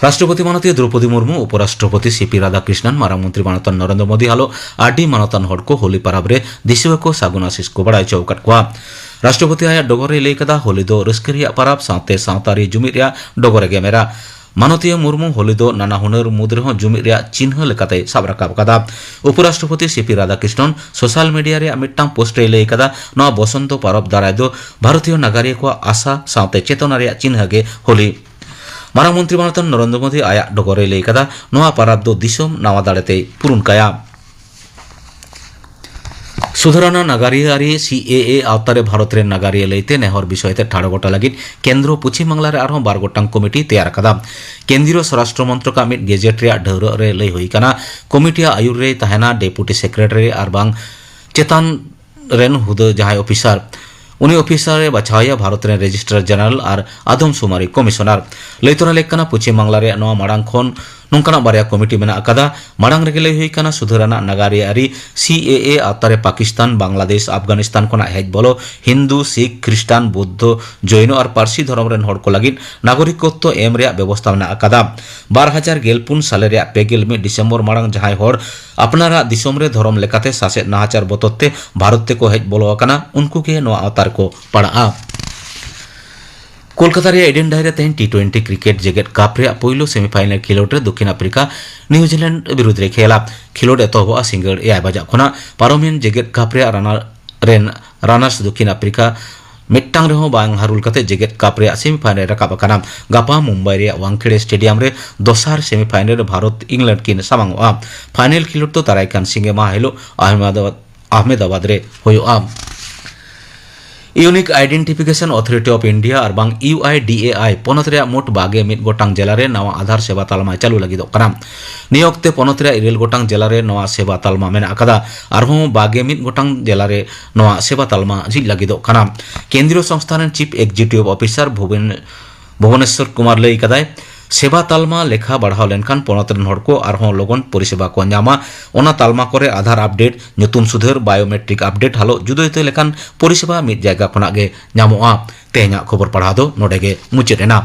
ᱨᱟᱥᱴᱨᱚᱯᱚᱛᱤ ᱢᱟᱱᱚᱛᱤᱭᱟᱹ ᱫᱨᱚᱣᱯᱚᱫᱤ ᱢᱩᱨᱢᱩ, ᱩᱯᱚᱨᱟᱥᱴᱨᱚᱯᱚᱛᱤ ᱥᱤ ᱯᱤ ᱨᱟᱫᱷᱟᱠᱨᱤᱥᱱᱟᱱ, ᱢᱟᱨᱟᱝ ᱢᱚᱱᱛᱨᱤ ᱢᱟᱱᱚᱛᱟᱱ ᱱᱚᱨᱮᱱᱫᱨᱚ ᱢᱳᱫᱤ ᱦᱟᱞᱚ ᱟᱹᱰᱤ ᱢᱟᱱᱚᱛᱟᱱ ᱦᱚᱲ ᱠᱚ ᱦᱳᱞᱤ ᱯᱟᱨᱟᱵᱽ ᱨᱮ ᱫᱤᱥᱩᱣᱟᱹ ᱠᱚ ᱥᱟᱹᱜᱩᱱ ᱟᱥᱤᱥ ᱠᱚ ᱵᱟᱲᱟᱭ ᱦᱚᱪᱚ ᱟᱠᱟᱫ ᱠᱚᱣᱟ᱾ ᱨᱟᱥᱴᱨᱚᱯᱚᱛᱤ ᱟᱭᱟᱜ ᱰᱚᱜᱚᱨ ᱨᱮᱭ ᱞᱟᱹᱭ ᱠᱟᱫᱟ, ᱦᱳᱞᱤ ᱫᱚ ᱨᱟᱹᱥᱠᱟᱹ ᱨᱮᱭᱟᱜ ᱯᱟᱨᱟᱵᱽ ᱥᱟᱶᱛᱮ ᱥᱟᱶᱛᱟᱨᱤ ᱡᱩᱢᱤᱫ ᱨᱮᱭᱟᱜ ᱰᱚᱜᱚᱨ ᱮ ᱜᱮᱢᱮᱨᱟ᱾ ᱢᱟᱱᱚᱛᱤᱭᱟᱹ ᱢᱩᱨᱢᱩ ᱦᱳᱞᱤ ᱫᱚ ᱱᱟᱱᱟ ᱦᱩᱱᱟᱹᱨ ᱢᱩᱫᱽ ᱨᱮᱦᱚᱸ ᱡᱩᱢᱤᱫ ᱨᱮᱭᱟᱜ ᱪᱤᱱᱦᱟᱹ ᱞᱮᱠᱟᱛᱮᱭ ᱥᱟᱵ ᱨᱟᱠᱟᱵ ᱟᱠᱟᱫᱟ᱾ ᱩᱯᱚᱨᱟᱥᱴᱨᱚᱯᱚᱛᱤ C P Radhakrishnan social media ᱨᱮᱭᱟᱜ ᱢᱤᱫᱴᱟᱝ ᱯᱳᱥᱴ ᱨᱮᱭ ᱞᱟᱹᱭ ᱠᱟᱫᱟ, ᱱᱚᱣᱟ ᱵᱚᱥᱚᱱᱛᱚ ᱯᱟᱨᱟᱵᱽ ᱫᱟᱨᱟᱭ ᱫᱚ ᱵᱷᱟᱨᱚᱛᱤᱭᱚ ᱱᱟᱜᱟᱨᱤᱭᱟᱹ ᱠᱚᱣᱟᱜ ᱟᱥᱟ ᱥᱟᱶᱛᱮ ᱪᱮᱛᱚᱱᱟ ᱨᱮᱭᱟᱜ ᱪᱤᱱᱦᱟᱹ ᱜᱮ ᱦᱳᱞᱤ᱾ ᱢᱟᱨᱟᱝ ᱢᱚᱱᱛᱨᱤ ᱢᱟᱱᱚᱛᱟᱱ ᱱᱚᱨᱮᱱᱫᱨᱚ ᱢᱳᱫᱤ ᱟᱭᱟᱜ ᱰᱚᱜᱚᱨ ᱨᱮᱭ ᱞᱟᱹᱭ ᱠᱟᱫᱟ, ᱱᱚᱣᱟ ᱯᱟᱨᱟᱵᱽ ᱫᱚ ᱫᱤᱥᱚᱢ ᱱᱟᱣᱟ ᱫᱟᱲᱮ ᱛᱮᱭ ᱯᱩᱨᱩᱱ ᱠᱟᱭᱟ᱾ ᱥᱩᱫᱷᱟᱹᱨᱟᱱᱟ ᱱᱟᱜᱟᱨᱤᱭᱟᱹ ᱟᱹᱨᱤ ᱥᱤ ᱮ ᱮ ᱟᱣᱛᱟ ᱨᱮ ᱵᱷᱟᱨᱚᱛ ᱨᱮᱱ ᱱᱟᱜᱟᱨᱤᱭᱟᱹ ᱞᱟᱹᱭᱛᱮ ᱱᱮᱦᱚᱨ ᱵᱤᱥᱚᱭ ᱛᱮ ᱴᱷᱟᱲᱚ ᱜᱚᱴᱟ ᱞᱟᱹᱜᱤᱫ ᱠᱮᱱᱫᱨᱚ ᱯᱚᱪᱷᱤᱢ ᱵᱟᱝᱞᱟ ᱨᱮ ᱟᱨᱦᱚᱸ ᱵᱟᱨ ᱜᱚᱴᱟᱝ ᱠᱚᱢᱤᱴᱤ ᱛᱮᱭᱟᱨ ᱟᱠᱟᱫᱟ᱾ ᱠᱮᱱᱫᱨᱤᱭᱚ ᱥᱣᱟᱨᱟᱥᱴᱨᱚ ᱢᱚᱱᱛᱨᱚᱠᱟᱜ ᱢᱤᱫ ᱜᱮᱡᱮᱴ ᱨᱮᱭᱟᱜ ᱰᱷᱟᱹᱣᱨᱟᱹᱜ ᱨᱮ ᱞᱟᱹᱭ ᱦᱩᱭ ᱟᱠᱟᱱᱟ, ᱠᱚᱢᱤᱴᱤᱭᱟᱜ ᱟᱹᱭᱩᱨ ᱨᱮᱭ ᱛᱟᱦᱮᱱᱟ ᱰᱮᱯᱩᱴᱤ ᱥᱮᱠᱨᱮᱴᱟᱨᱤ ᱟᱨ ᱵᱟᱝ ᱪᱮᱛᱟᱱ ᱨᱮᱱ ᱦᱩᱫᱟᱹ ᱡᱟᱦᱟᱸᱭ ᱚᱯᱷᱤᱥᱟᱨ᱾ ᱩᱱᱤ ᱚᱯᱷᱤᱥᱟᱨ ᱮ ᱵᱟᱪᱷᱟᱣᱮᱭᱟ ᱵᱷᱟᱨᱚᱛ ᱨᱮᱱ ᱨᱮᱡᱤᱥᱴᱨᱟᱨ ᱡᱮᱱᱟᱨᱟᱞ ᱟᱨ ᱟᱫᱚᱢ ᱥᱩᱢᱟᱨᱤ ᱠᱚᱢᱤᱥᱚᱱᱟᱨ᱾ ᱞᱟᱹᱭ ᱛᱚᱨᱟ ᱞᱮᱠ ᱠᱟᱱᱟ, ᱯᱚᱪᱷᱤᱢ ᱵᱟᱝᱞᱟ ᱨᱮᱭᱟᱜ ᱱᱚᱣᱟ ᱢᱟᱲᱟᱝ ᱠᱷᱚᱱ ᱱᱚᱝᱠᱟᱱᱟᱜ ᱵᱟᱨᱭᱟ ᱠᱚᱢᱤᱴᱤ ᱢᱮᱱᱟᱜ ᱟᱠᱟᱫᱟ᱾ ᱢᱟᱲᱟᱝ ᱨᱮᱜᱮ ᱞᱟᱹᱭ ᱦᱩᱭ ᱟᱠᱟᱱᱟ, ᱥᱩᱫᱷᱟᱹᱨ ᱟᱱᱟᱜ ᱱᱟᱜᱟᱨᱤᱭᱟᱹ ᱟᱹᱨᱤ ᱥᱤ ᱮ ᱮ ᱟᱣᱛᱟ ᱨᱮ ᱯᱟᱠᱤᱥᱛᱟᱱ, ᱵᱟᱝᱞᱟᱫᱮᱥ, ᱟᱯᱷᱜᱟᱱᱤᱥᱛᱟᱱ ᱠᱷᱚᱱᱟᱜ ᱦᱮᱡ ᱵᱚᱞᱚ ᱦᱤᱱᱫᱩ, ᱥᱤᱠᱷ, ᱠᱷᱨᱤᱥᱴᱟᱱ, ᱵᱩᱫᱫᱷᱚ, ᱡᱚᱭᱱᱚ ᱟᱨ ᱯᱟᱹᱨᱥᱤ ᱫᱷᱚᱨᱚᱢ ᱨᱮᱱ ᱦᱚᱲ ᱠᱚ ᱞᱟᱹᱜᱤᱫ ᱱᱟᱜᱚᱨᱤᱠᱚᱛᱛᱚ ᱮᱢ ᱨᱮᱭᱟᱜ ᱵᱮᱵᱚᱥᱛᱟ ᱢᱮᱱᱟᱜ ᱟᱠᱟᱫᱟ᱾ ᱵᱟᱨ ᱦᱟᱡᱟᱨ ᱜᱮᱞ ᱯᱩᱱ ᱥᱟᱞᱮ ᱨᱮᱭᱟᱜ ᱯᱮ ᱜᱮᱞ ᱢᱤᱫ ᱰᱤᱥᱮᱢᱵᱚᱨ ᱢᱟᱲᱟᱝ ᱡᱟᱦᱟᱸᱭ ᱦᱚᱲ ᱟᱯᱱᱟᱨᱟᱜ ᱫᱤᱥᱚᱢ ᱨᱮ ᱫᱷᱚᱨᱚᱢ ᱞᱮᱠᱟᱛᱮ ᱥᱟᱥᱮᱛ ᱱᱟᱦᱟᱪᱟᱨ ᱵᱚᱛᱚᱨ ᱛᱮ ᱵᱷᱟᱨᱚᱛ ᱛᱮᱠᱚ ᱦᱮᱡ ᱵᱚᱞᱚ ᱟᱠᱟᱱᱟ, ᱩᱱᱠᱩ ᱜᱮ ᱱᱚᱣᱟ ᱟᱣᱛᱟ ᱨᱮᱠᱚ ᱯᱟᱲᱟᱜᱼᱟ᱾ ᱠᱳᱞᱠᱟᱛᱟ ᱨᱮᱭᱟᱜ ᱤᱰᱮᱱ ᱰᱟᱹᱦᱤ ᱨᱮ ᱛᱮᱦᱮᱧ ᱴᱤ ᱴᱩᱭᱮᱱᱴᱤ ᱠᱨᱤᱠᱮᱴ ᱡᱮᱜᱮᱛ ᱠᱟᱯ ᱨᱮᱭᱟᱜ ᱯᱳᱭᱞᱳ ᱥᱮᱢᱤᱯᱷᱟᱭᱱᱟᱞ ᱠᱷᱮᱞᱳᱰ ᱨᱮ ᱫᱚᱠᱠᱷᱤᱱ ᱟᱯᱷᱨᱤᱠᱟ ᱱᱤᱭᱩᱡᱤᱞᱮᱱᱰ ᱵᱤᱨᱩᱫᱽ ᱨᱮ ᱠᱷᱮᱞᱟ᱾ ᱠᱷᱮᱞᱳᱰ ᱮᱛᱚᱦᱚᱵᱚᱜᱼᱟ ᱥᱤᱸᱜᱟᱹᱲ ᱮᱭᱟᱭ ᱵᱟᱡᱟᱜ ᱠᱷᱚᱱᱟᱜ᱾ ᱯᱟᱨᱚᱢᱮᱱ ᱡᱮᱜᱮᱛ ᱠᱟᱯ ᱨᱮᱭᱟᱜ ᱨᱟᱱᱟᱨ ᱨᱮᱱ ᱨᱟᱱᱟᱨᱥ ᱫᱚᱠᱠᱷᱤᱱ ᱟᱯᱷᱨᱤᱠᱟ ᱢᱤᱫᱴᱟᱝ ᱨᱮᱦᱚᱸ ᱵᱟᱝ ᱦᱟᱨᱩᱞ ᱠᱟᱛᱮ ᱡᱮᱜᱮᱛ ᱠᱟᱯ ᱨᱮᱭᱟᱜ ᱥᱮᱢᱤᱯᱷᱟᱭᱱᱟᱞ ᱨᱮ ᱨᱟᱠᱟᱵ ᱟᱠᱟᱱᱟ᱾ ᱜᱟᱯᱟ ᱢᱩᱢᱵᱟᱭ ᱨᱮᱭᱟᱜ ᱣᱟᱝᱠᱷᱮᱲᱮ ᱥᱴᱮᱰᱤᱭᱟᱢ ᱨᱮ ᱫᱚᱥᱟᱨ ᱥᱮᱢᱤᱯᱷᱟᱭᱱᱟᱞ ᱨᱮ ᱵᱷᱟᱨᱚᱛ ᱤᱝᱞᱮᱱᱰ ᱠᱤᱱ ᱥᱟᱢᱟᱝᱚᱜᱼᱟ᱾ ᱯᱷᱟᱭᱱᱟᱞ ᱠᱷᱮᱞᱳᱰ ᱫᱚ ᱫᱟᱨᱟᱭ ᱠᱟᱱ ᱥᱤᱸᱜᱮ ᱢᱟᱦᱟ ᱦᱤᱞᱳᱜ ᱟᱦᱢᱮᱫᱟᱵᱟᱫᱽ, ᱟᱦᱢᱮᱫᱟᱵᱟᱫᱽ ᱨᱮ ᱦᱩᱭᱩᱜᱼᱟ᱾ Unique Identification Authority of India ᱟᱨ ᱵᱟᱝ U I D A I ᱯᱚᱱᱚᱛ ᱨᱮᱭᱟᱜ ᱢᱳᱴ ᱵᱟᱜᱮ ᱢᱤᱫ ᱜᱚᱴᱟᱝ ᱡᱮᱞᱟ ᱨᱮ ᱱᱟᱣᱟ ᱟᱫᱷᱟᱨ ᱥᱮᱵᱟ ᱛᱟᱞᱢᱟ ᱪᱟᱹᱞᱩ ᱞᱟᱹᱜᱤᱫᱚᱜ ᱠᱟᱱᱟ᱾ ᱱᱤᱭᱟᱹ ᱚᱠᱛᱮ ᱯᱚᱱᱚᱛ ᱨᱮᱭᱟᱜ ᱤᱨᱟᱹᱞ ᱜᱚᱴᱟᱝ ᱡᱮᱞᱟ ᱨᱮ ᱱᱚᱣᱟ ᱥᱮᱵᱟ ᱛᱟᱞᱢᱟ ᱢᱮᱱᱟᱜ ᱟᱠᱟᱫᱟ᱾ ᱟᱨᱦᱚᱸ ᱵᱟᱜᱮ ᱢᱤᱫ ᱜᱚᱴᱟᱝ ᱡᱮᱞᱟ ᱨᱮ ᱱᱚᱣᱟ ᱥᱮᱵᱟ ᱛᱟᱞᱢᱟ ᱡᱷᱤᱡ ᱞᱟᱹᱜᱤᱫᱚᱜ ᱠᱟᱱᱟ᱾ ᱠᱮᱱᱫᱨᱤᱭᱚ ᱥᱚᱝᱥᱛᱷᱟ ᱨᱮᱱ Chief Executive Officer ᱵᱷᱩᱵᱮᱱ-, ᱵᱷᱩᱵᱚᱱᱮᱥᱣᱚᱨ ᱠᱩᱢᱟᱨ ᱞᱟᱹᱭ ᱠᱟᱫᱟᱭ, ᱥᱮᱵᱟ ᱛᱟᱞᱢᱟ ᱞᱮᱠᱷᱟ ᱵᱟᱲᱦᱟᱣ ᱞᱮᱱᱠᱷᱟᱱ ᱯᱚᱱᱚᱛ ᱨᱮᱱ ᱦᱚᱲ ᱠᱚ ᱟᱨᱦᱚᱸ ᱞᱚᱜᱚᱱ ᱯᱚᱨᱤᱥᱮᱵᱟ ᱠᱚ ᱧᱟᱢᱟ᱾ ᱚᱱᱟ ᱛᱟᱞᱢᱟ ᱠᱚᱨᱮ ᱟᱫᱷᱟᱨ ᱟᱯᱰᱮᱴ, ᱧᱩᱛᱩᱢ ᱥᱩᱫᱷᱟᱹᱨ, ᱵᱟᱭᱳᱢᱮᱴᱨᱤᱠ ᱟᱯᱰᱮᱴ, ᱦᱟᱞᱚᱛ ᱡᱩᱫᱟᱹ ᱡᱩᱫᱟᱹ ᱞᱮᱠᱟᱱ ᱯᱚᱨᱤᱥᱮᱵᱟ ᱢᱤᱫ ᱡᱟᱭᱜᱟ ᱠᱷᱚᱱᱟᱜ ᱜᱮ ᱧᱟᱢᱚᱜᱼᱟ᱾ ᱛᱮᱦᱮᱧᱟᱜ ᱠᱷᱚᱵᱚᱨ ᱯᱟᱲᱦᱟᱣ ᱫᱚ ᱱᱚᱰᱮ ᱜᱮ ᱢᱩᱪᱟᱹᱫ ᱮᱱᱟ᱾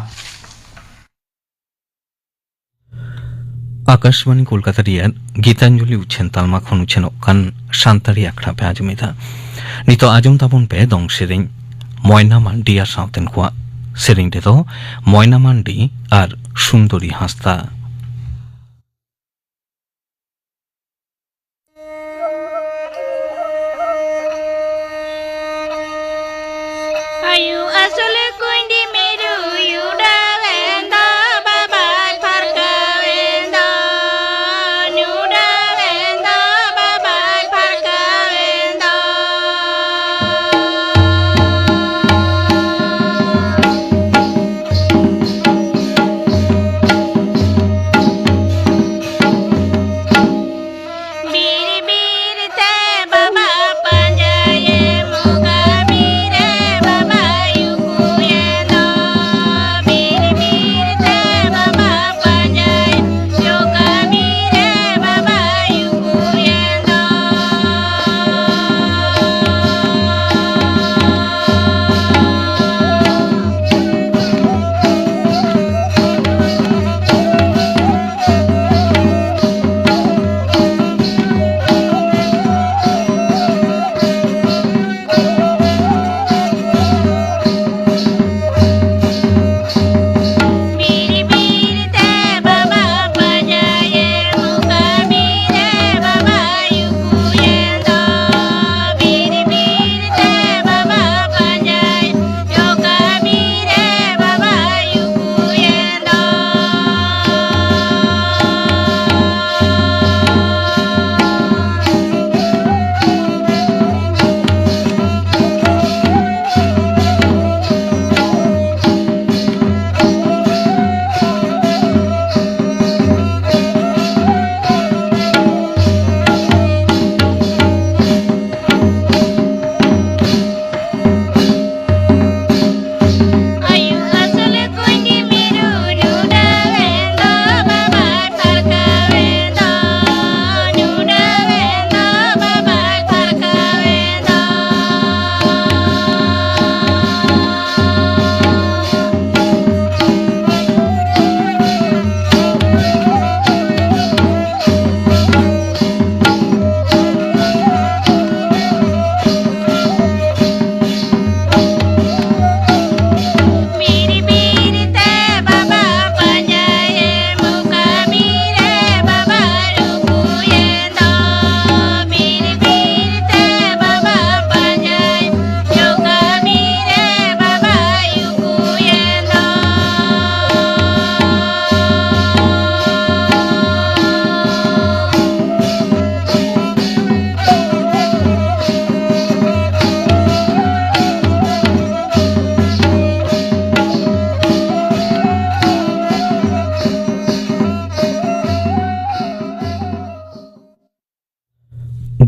ᱟᱠᱟᱥᱵᱟᱬᱤ ᱠᱳᱞᱠᱟᱛᱟ ᱨᱮᱭᱟᱜ ᱜᱤᱛᱟᱧᱡᱚᱞᱤ ᱩᱪᱷᱟᱹᱱ ᱛᱟᱞᱢᱟ ᱠᱷᱚᱱ ᱩᱪᱷᱟᱹᱱᱚᱜ ᱠᱟᱱ ᱥᱟᱱᱛᱟᱲᱤ ᱟᱠᱷᱲᱟ ᱯᱮ ᱟᱸᱡᱚᱢᱮᱫᱟ᱾ ᱱᱤᱛᱚᱜ ᱟᱸᱡᱚᱢ ᱛᱟᱵᱚᱱ ᱯᱮ ᱫᱚᱝ ᱥᱮᱨᱮᱧ ᱢᱚᱭᱱᱟ ᱢᱟᱱᱰᱤ ᱟᱨ ᱥᱟᱶᱛᱮᱱ ᱠᱚᱣᱟᱜ᱾ ᱥᱮᱨᱮᱧ ᱨᱮᱫᱚ ᱢᱚᱭᱱᱟ ᱢᱟᱱᱰᱤ ᱟᱨ ᱥᱩᱱᱫᱚᱨᱤ ᱦᱟᱸᱥᱫᱟ᱾ ᱟᱭᱩ ᱟᱥᱚᱞ ᱠᱩᱸᱭᱰᱤ ᱢᱤᱨᱩᱭ ᱩᱰᱟᱹᱣᱮᱱ ᱫᱚ, ᱵᱟᱵᱟᱭ ᱯᱷᱟᱨᱠᱟᱣᱮᱱ ᱫᱚ, ᱩᱰᱟᱹᱣᱮᱱ ᱫᱚ, ᱵᱟᱵᱟᱭ ᱯᱷᱟᱨᱠᱟᱣᱮᱱ ᱫᱚ᱾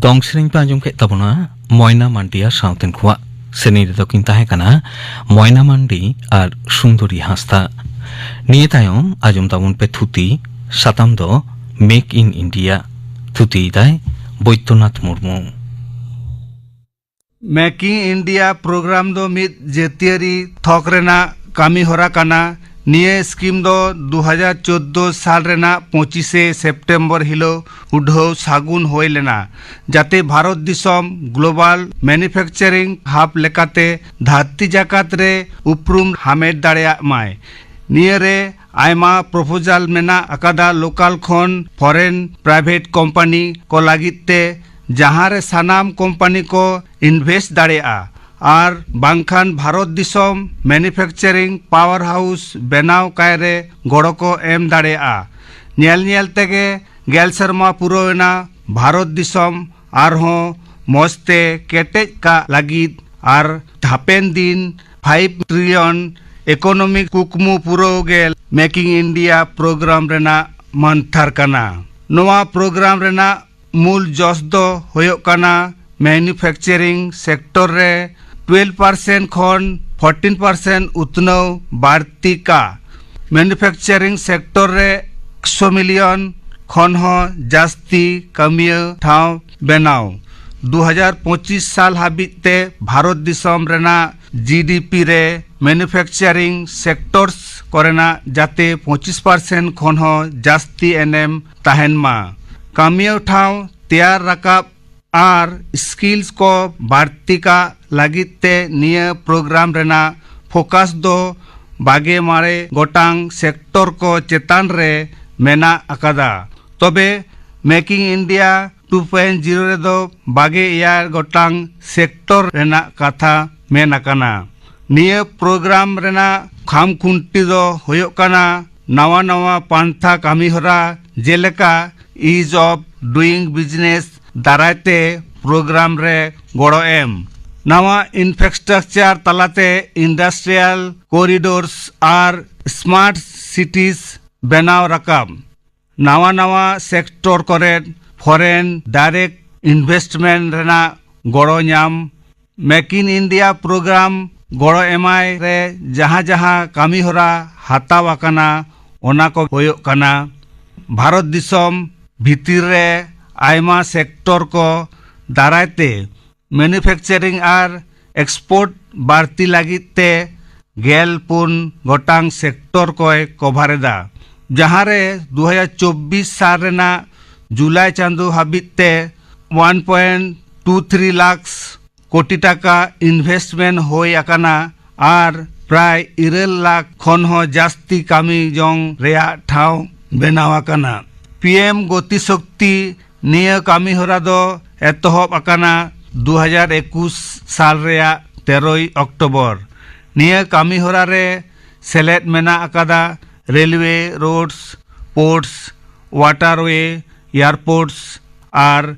ᱫᱚᱝ ᱥᱮᱨᱮᱧ ᱯᱮ ᱟᱸᱡᱚᱢ ᱠᱮᱫ ᱛᱟᱵᱚᱱᱟ ᱢᱚᱭᱱᱟ ᱢᱟᱱᱰᱤ ᱟᱨ ᱥᱟᱶᱛᱮᱱ ᱠᱚᱣᱟᱜ᱾ ᱥᱮᱨᱮᱧ ᱨᱮᱫᱚ ᱠᱤᱱ ᱛᱟᱦᱮᱸ ᱠᱟᱱᱟ ᱢᱚᱭᱱᱟ ᱢᱟᱱᱰᱤ ᱟᱨ ᱥᱩᱱᱫᱚᱨᱤ ᱦᱟᱸᱥᱫᱟ᱾ ᱱᱤᱭᱟᱹ ᱛᱟᱭᱚᱢ ᱟᱸᱡᱚᱢ ᱛᱟᱵᱚᱱ ᱯᱮ ᱛᱷᱩᱛᱤ᱾ ᱥᱟᱛᱟᱢ ᱫᱚ Make in India᱾ ᱛᱷᱩᱛᱤᱭᱮᱫᱟᱭ Baidyanath Murmu. Making India programme ᱫᱚ ᱢᱤᱫ ᱡᱟᱹᱛᱤᱭᱟᱹᱨᱤ ᱛᱷᱚᱠ ᱨᱮᱱᱟᱜ ᱠᱟᱹᱢᱤ ᱦᱚᱨᱟ ᱠᱟᱱᱟ᱾ ᱱᱤᱭᱟᱹ ᱥᱠᱤᱢ ᱫᱚ ᱫᱩ ᱦᱟᱡᱟᱨ ᱪᱳᱫᱽᱫᱳ ᱥᱟᱞ ᱨᱮᱱᱟᱜ ᱯᱚᱸᱪᱤᱥᱮ ᱥᱮᱯᱴᱮᱢᱵᱚᱨ ᱦᱤᱞᱳᱜ ᱩᱰᱷᱟᱹᱣ ᱥᱟᱹᱜᱩᱱ ᱦᱩᱭ ᱞᱮᱱᱟ, ᱡᱟᱛᱮ ᱵᱷᱟᱨᱚᱛ ᱫᱤᱥᱚᱢ ᱜᱞᱳᱵᱟᱞ ᱢᱮᱱᱩᱯᱷᱮᱠᱪᱟᱨᱤᱝ ᱦᱟᱵ ᱞᱮᱠᱟᱛᱮ ᱫᱷᱟᱹᱨᱛᱤ ᱡᱟᱠᱟᱛ ᱨᱮ ᱩᱯᱨᱩᱢ ᱦᱟᱢᱮᱴ ᱫᱟᱲᱮᱭᱟᱜ ᱢᱟᱭ᱾ ᱱᱤᱭᱟᱹ ᱨᱮ ᱟᱭᱢᱟ ᱯᱨᱚᱯᱳᱡᱟᱞ ᱢᱮᱱᱟᱜ ᱟᱠᱟᱫᱟ, ᱞᱳᱠᱟᱞ ᱠᱷᱚᱱ ᱯᱷᱚᱨᱮᱱ ᱯᱨᱟᱭᱵᱷᱮᱴ ᱠᱳᱢᱯᱟᱱᱤ ᱠᱚ ᱞᱟᱹᱜᱤᱫ ᱛᱮ, ᱡᱟᱦᱟᱸ ᱨᱮ ᱥᱟᱱᱟᱢ ᱠᱳᱢᱯᱟᱱᱤ ᱠᱚ ᱤᱱᱵᱷᱮᱥᱴ ᱫᱟᱲᱮᱭᱟᱜᱼᱟ ᱟᱨ ᱵᱟᱝᱠᱷᱟᱱ ᱵᱷᱟᱨᱚᱛ ᱫᱤᱥᱚᱢ ᱢᱮᱱᱩᱯᱷᱮᱠᱪᱟᱨᱤᱝ ᱯᱟᱣᱟᱨ ᱦᱟᱣᱩᱥ ᱵᱮᱱᱟᱣ ᱠᱟᱭ ᱨᱮ ᱜᱚᱲᱚ ᱠᱚ ᱮᱢ ᱫᱟᱲᱮᱭᱟᱜᱼᱟ᱾ ᱧᱮᱞ ᱧᱮᱞ ᱛᱮᱜᱮ ᱜᱮᱞ ᱥᱮᱨᱢᱟ ᱯᱩᱨᱟᱹᱣ ᱮᱱᱟ᱾ ᱵᱷᱟᱨᱚᱛ ᱫᱤᱥᱚᱢ ᱟᱨᱦᱚᱸ ᱢᱚᱡᱽ ᱛᱮ ᱠᱮᱴᱮᱡ ᱠᱟᱜ ᱞᱟᱹᱜᱤᱫ ᱟᱨ ᱦᱟᱯᱮᱱ ᱫᱤᱱ ᱯᱷᱟᱭᱤᱵᱷ ᱴᱨᱤᱞᱤᱭᱚᱱ ᱤᱠᱳᱱᱚᱢᱤᱠ ᱠᱩᱠᱢᱩ ᱯᱩᱨᱟᱹᱣ ᱜᱮ ᱢᱮᱠᱤᱝ ᱤᱱᱰᱤᱭᱟ ᱯᱨᱳᱜᱨᱟᱢ ᱨᱮᱱᱟᱜ ᱢᱟᱱᱛᱷᱟᱨ ᱠᱟᱱᱟ᱾ ᱱᱚᱣᱟ ᱯᱨᱳᱜᱨᱟᱢ ᱨᱮᱱᱟᱜ ᱢᱩᱞ ᱡᱚᱥ ᱫᱚ ᱦᱩᱭᱩᱜ ᱠᱟᱱᱟ ᱢᱮᱱᱩᱯᱷᱮᱠᱪᱟᱨᱤᱝ ᱥᱮᱠᱴᱚᱨ ᱨᱮ ᱴᱩᱭᱮᱞᱵᱷ ᱯᱟᱨᱥᱮᱱᱴ ᱠᱷᱚᱱ ᱯᱷᱳᱨᱴᱤᱱ ᱯᱟᱨᱥᱮᱱᱴ ᱩᱛᱱᱟᱹᱣ ᱵᱟᱹᱲᱛᱤ ᱠᱟ᱾ ᱢᱮᱱᱩᱯᱷᱮᱠᱪᱟᱨᱤᱝ ᱥᱮᱠᱴᱚᱨ ᱨᱮ ᱮᱠᱥᱚ ᱢᱤᱞᱤᱭᱚᱱ ᱠᱷᱚᱱ ᱦᱚᱸ ᱡᱟᱹᱥᱛᱤ ᱠᱟᱹᱢᱤᱭᱟᱹ ᱴᱷᱟᱶ ᱵᱮᱱᱟᱣ᱾ ᱫᱩ ᱦᱟᱡᱟᱨ ᱯᱚᱸᱪᱤᱥ ᱥᱟᱞ ᱦᱟᱹᱵᱤᱡ ᱛᱮ ᱵᱷᱟᱨᱚᱛ ᱫᱤᱥᱚᱢ ᱨᱮᱱᱟᱜ ᱡᱤᱰᱤᱯᱤ ᱨᱮ ᱢᱮᱱᱩᱯᱷᱮᱠᱪᱟᱨᱤᱝ ᱥᱮᱠᱴᱚᱨᱥ ᱠᱚᱨᱮᱱᱟᱜ ᱡᱟᱛᱮ ᱯᱚᱸᱪᱤᱥ ᱯᱟᱨᱥᱮᱱᱴ ᱠᱷᱚᱱ ᱦᱚᱸ ᱡᱟᱹᱥᱛᱤ ᱮᱱᱮᱢ ᱛᱟᱦᱮᱱ ᱢᱟ᱾ ᱠᱟᱹᱢᱤᱭᱟᱹ ᱴᱷᱟᱶ ᱛᱮᱭᱟᱨ ᱨᱟᱠᱟᱵ ᱟᱨ ᱥᱠᱤᱞᱥ ᱠᱚ ᱵᱟᱹᱲᱛᱤ ᱠᱟᱜ ᱞᱟᱹᱜᱤᱫ ᱛᱮ ᱱᱤᱭᱟᱹ ᱯᱨᱳᱜᱨᱟᱢ ᱨᱮᱱᱟᱜ ᱯᱷᱳᱠᱟᱥ ᱫᱚ ᱵᱟᱜᱮ ᱢᱚᱬᱮ ᱜᱚᱴᱟᱝ ᱥᱮᱠᱴᱚᱨ ᱠᱚ ᱪᱮᱛᱟᱱ ᱨᱮ ᱢᱮᱱᱟᱜ ᱟᱠᱟᱫᱟ᱾ ᱛᱚᱵᱮ making India two point zero ᱨᱮᱫᱚ ᱵᱟᱜᱮ ᱮᱭᱟᱭ ᱜᱚᱴᱟᱝ ᱥᱮᱠᱴᱚᱨ ᱨᱮᱱᱟᱜ ᱠᱟᱛᱷᱟ ᱢᱮᱱ ᱟᱠᱟᱱᱟ᱾ ᱱᱤᱭᱟᱹ ᱯᱨᱳᱜᱨᱟᱢ ᱨᱮᱱᱟᱜ ᱠᱷᱟᱢ ᱠᱷᱩᱱᱴᱤ ᱫᱚ ᱦᱩᱭᱩᱜ ᱠᱟᱱᱟ ᱱᱟᱣᱟ ᱱᱟᱣᱟ ᱯᱟᱱᱛᱷᱟ ᱠᱟᱹᱢᱤᱦᱚᱨᱟ, ᱡᱮᱞᱮᱠᱟ Ease of Doing Business ᱫᱟᱨᱟᱭ ᱛᱮ ᱯᱨᱳᱜᱨᱟᱢ ᱨᱮ ᱜᱚᱲᱚ ᱮᱢ, ᱱᱟᱣᱟ ᱤᱱᱯᱷᱨᱟᱥᱴᱨᱟᱠᱪᱟᱨ ᱛᱟᱞᱟᱛᱮ ᱤᱱᱰᱟᱥᱴᱨᱤᱭᱟᱞ ᱠᱚᱨᱤᱰᱳᱨᱥ ᱟᱨ ᱥᱢᱟᱨᱴ ᱥᱤᱴᱤᱡᱽ ᱵᱮᱱᱟᱣ ᱨᱟᱠᱟᱵ, ᱱᱟᱣᱟ ᱱᱟᱣᱟ ᱥᱮᱠᱴᱚᱨ ᱠᱚᱨᱮ ᱯᱷᱚᱨᱮᱱ ᱰᱟᱭᱨᱮᱠᱴ investment ᱨᱮᱱᱟᱜ ᱜᱚᱲᱚ ᱧᱟᱢ, Make in India program ᱜᱚᱲᱚ ᱮᱢᱟᱭ ᱨᱮ ᱡᱟᱦᱟᱸ ᱡᱟᱦᱟᱸ ᱠᱟᱹᱢᱤ ᱦᱚᱨᱟ ᱦᱟᱛᱟᱣ ᱟᱠᱟᱱᱟ, ᱚᱱᱟ ᱠᱚ ᱦᱩᱭᱩᱜ ᱠᱟᱱᱟ, ᱵᱷᱟᱨᱚᱛ ᱫᱤᱥᱚᱢ ᱵᱷᱤᱛᱤᱨ ᱨᱮ ᱟᱭᱢᱟ sector ᱠᱚ ᱫᱟᱨᱟᱭ ᱛᱮ manufacturing ᱟᱨ export ᱵᱟᱹᱲᱛᱤ ᱞᱟᱹᱜᱤᱫ ᱛᱮ ᱜᱮᱞ ᱯᱩᱱ ᱜᱚᱴᱟᱝ sector ᱠᱚᱭ cover ᱮᱫᱟ, ᱡᱟᱦᱟᱸ ᱨᱮ ᱫᱩ ᱦᱟᱡᱟᱨ ᱪᱚᱵᱵᱤᱥ ᱥᱟᱞ ᱨᱮᱱᱟᱜ ᱡᱩᱞᱟᱭ ᱪᱟᱸᱫᱚ ᱦᱟᱹᱵᱤᱡ ᱛᱮ one point two three lakhs ᱠᱳᱴᱤ ᱴᱟᱠᱟ investment ᱦᱩᱭ ᱟᱠᱟᱱᱟ ᱟᱨ ᱯᱨᱟᱭ ᱤᱨᱟᱹᱞ ᱞᱟᱠᱷ ᱠᱷᱚᱱ ᱦᱚᱸ ᱡᱟᱹᱥᱛᱤ ᱠᱟᱹᱢᱤ ᱡᱚᱝ ᱨᱮᱭᱟᱜ ᱴᱷᱟᱶ ᱵᱮᱱᱟᱣ ᱟᱠᱟᱱᱟ᱾ PM ᱜᱚᱛᱤ ᱥᱚᱠᱛᱤ ᱱᱤᱭᱟᱹ ᱠᱟᱹᱢᱤ ᱦᱚᱨᱟ ᱫᱚ ᱮᱛᱚᱦᱚᱵ ᱟᱠᱟᱱᱟ ᱫᱩ ᱦᱟᱡᱟᱨ ᱮᱠᱩᱥ ᱥᱟᱞ ᱨᱮᱭᱟᱜ ᱛᱮᱨᱚᱭ ᱚᱠᱴᱳᱵᱚᱨ᱾ ᱱᱤᱭᱟᱹ ᱠᱟᱹᱢᱤ ᱦᱚᱨᱟ ᱨᱮ ᱥᱮᱞᱮᱫ ᱢᱮᱱᱟᱜ ᱟᱠᱟᱫᱟ railway, roads, ports, waterway, airports ᱟᱨ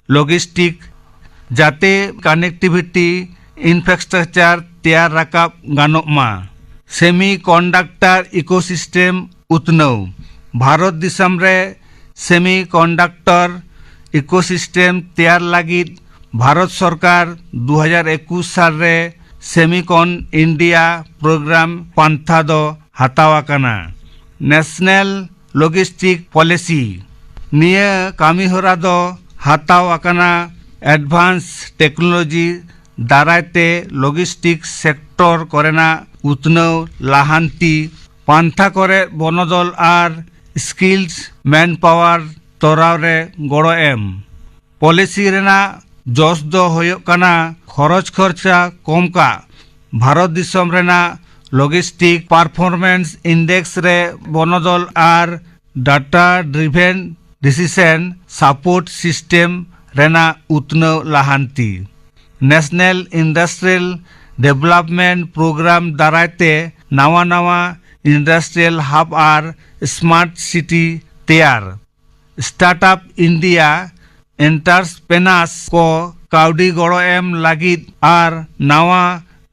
logistic, ᱡᱟᱛᱮ connectivity infrastructure ᱛᱮᱭᱟᱨ ᱨᱟᱠᱟᱵ ᱜᱟᱱᱚᱜ ᱢᱟ᱾ Semiconductor ecosystem ᱩᱛᱱᱟᱹᱣ᱾ ᱵᱷᱟᱨᱚᱛ ᱫᱤᱥᱚᱢ ᱨᱮ semiconductor ecosystem ᱛᱮᱭᱟᱨ ᱞᱟᱹᱜᱤᱫ ᱵᱷᱟᱨᱚᱛ ᱥᱚᱨᱠᱟᱨ ᱫᱩ ᱦᱟᱡᱟᱨ ᱮᱠᱩᱥ ᱥᱟᱞ ᱨᱮ Semicon India program ᱯᱟᱱᱛᱷᱟ ᱫᱚ ᱦᱟᱛᱟᱣ ᱟᱠᱟᱱᱟ᱾ National Logistic Policy᱾ ᱱᱤᱭᱟᱹ ᱠᱟᱹᱢᱤ ᱦᱚᱨᱟ ᱫᱚ ᱦᱟᱛᱟᱣ ᱟᱠᱟᱱᱟ advance technology ᱫᱟᱨᱟᱭ ᱛᱮ logistic sector ᱠᱚᱨᱮᱱᱟᱜ ᱩᱛᱱᱟᱹᱣ ᱞᱟᱦᱟᱱᱛᱤ, ᱯᱟᱱᱛᱷᱟ ᱠᱚᱨᱮ ᱵᱚᱱᱚᱫᱚᱞ ᱟᱨ skills manpower ᱛᱚᱨᱟᱣ ᱨᱮ ᱜᱚᱲᱚ ᱮᱢ᱾ Policy ᱨᱮᱱᱟᱜ ᱡᱚᱥ ᱫᱚ ᱦᱩᱭᱩᱜ ᱠᱟᱱᱟ ᱠᱷᱚᱨᱚᱪ ᱠᱷᱚᱨᱪᱟ ᱠᱚᱢ ᱠᱟᱜ᱾ ᱵᱷᱟᱨᱚᱛ ᱫᱤᱥᱚᱢ ᱨᱮᱱᱟᱜ logistic performance index ᱨᱮ ᱵᱚᱱᱚᱫᱚᱞ ᱟᱨ data driven decision support system ᱨᱮᱱᱟᱜ ᱩᱛᱱᱟᱹᱣ ᱞᱟᱦᱟᱱᱛᱤ᱾ National Industrial Development Program ᱫᱟᱨᱟᱭ ᱛᱮ ᱱᱟᱣᱟ ᱱᱟᱣᱟ industrial hub ᱟᱨ smart city ᱛᱮᱭᱟᱨ᱾ Startup India entrepreneurs ᱠᱚ ᱠᱟᱹᱣᱰᱤ ᱜᱚᱲᱚ ᱮᱢ ᱞᱟᱹᱜᱤᱫ ᱟᱨ ᱱᱟᱣᱟ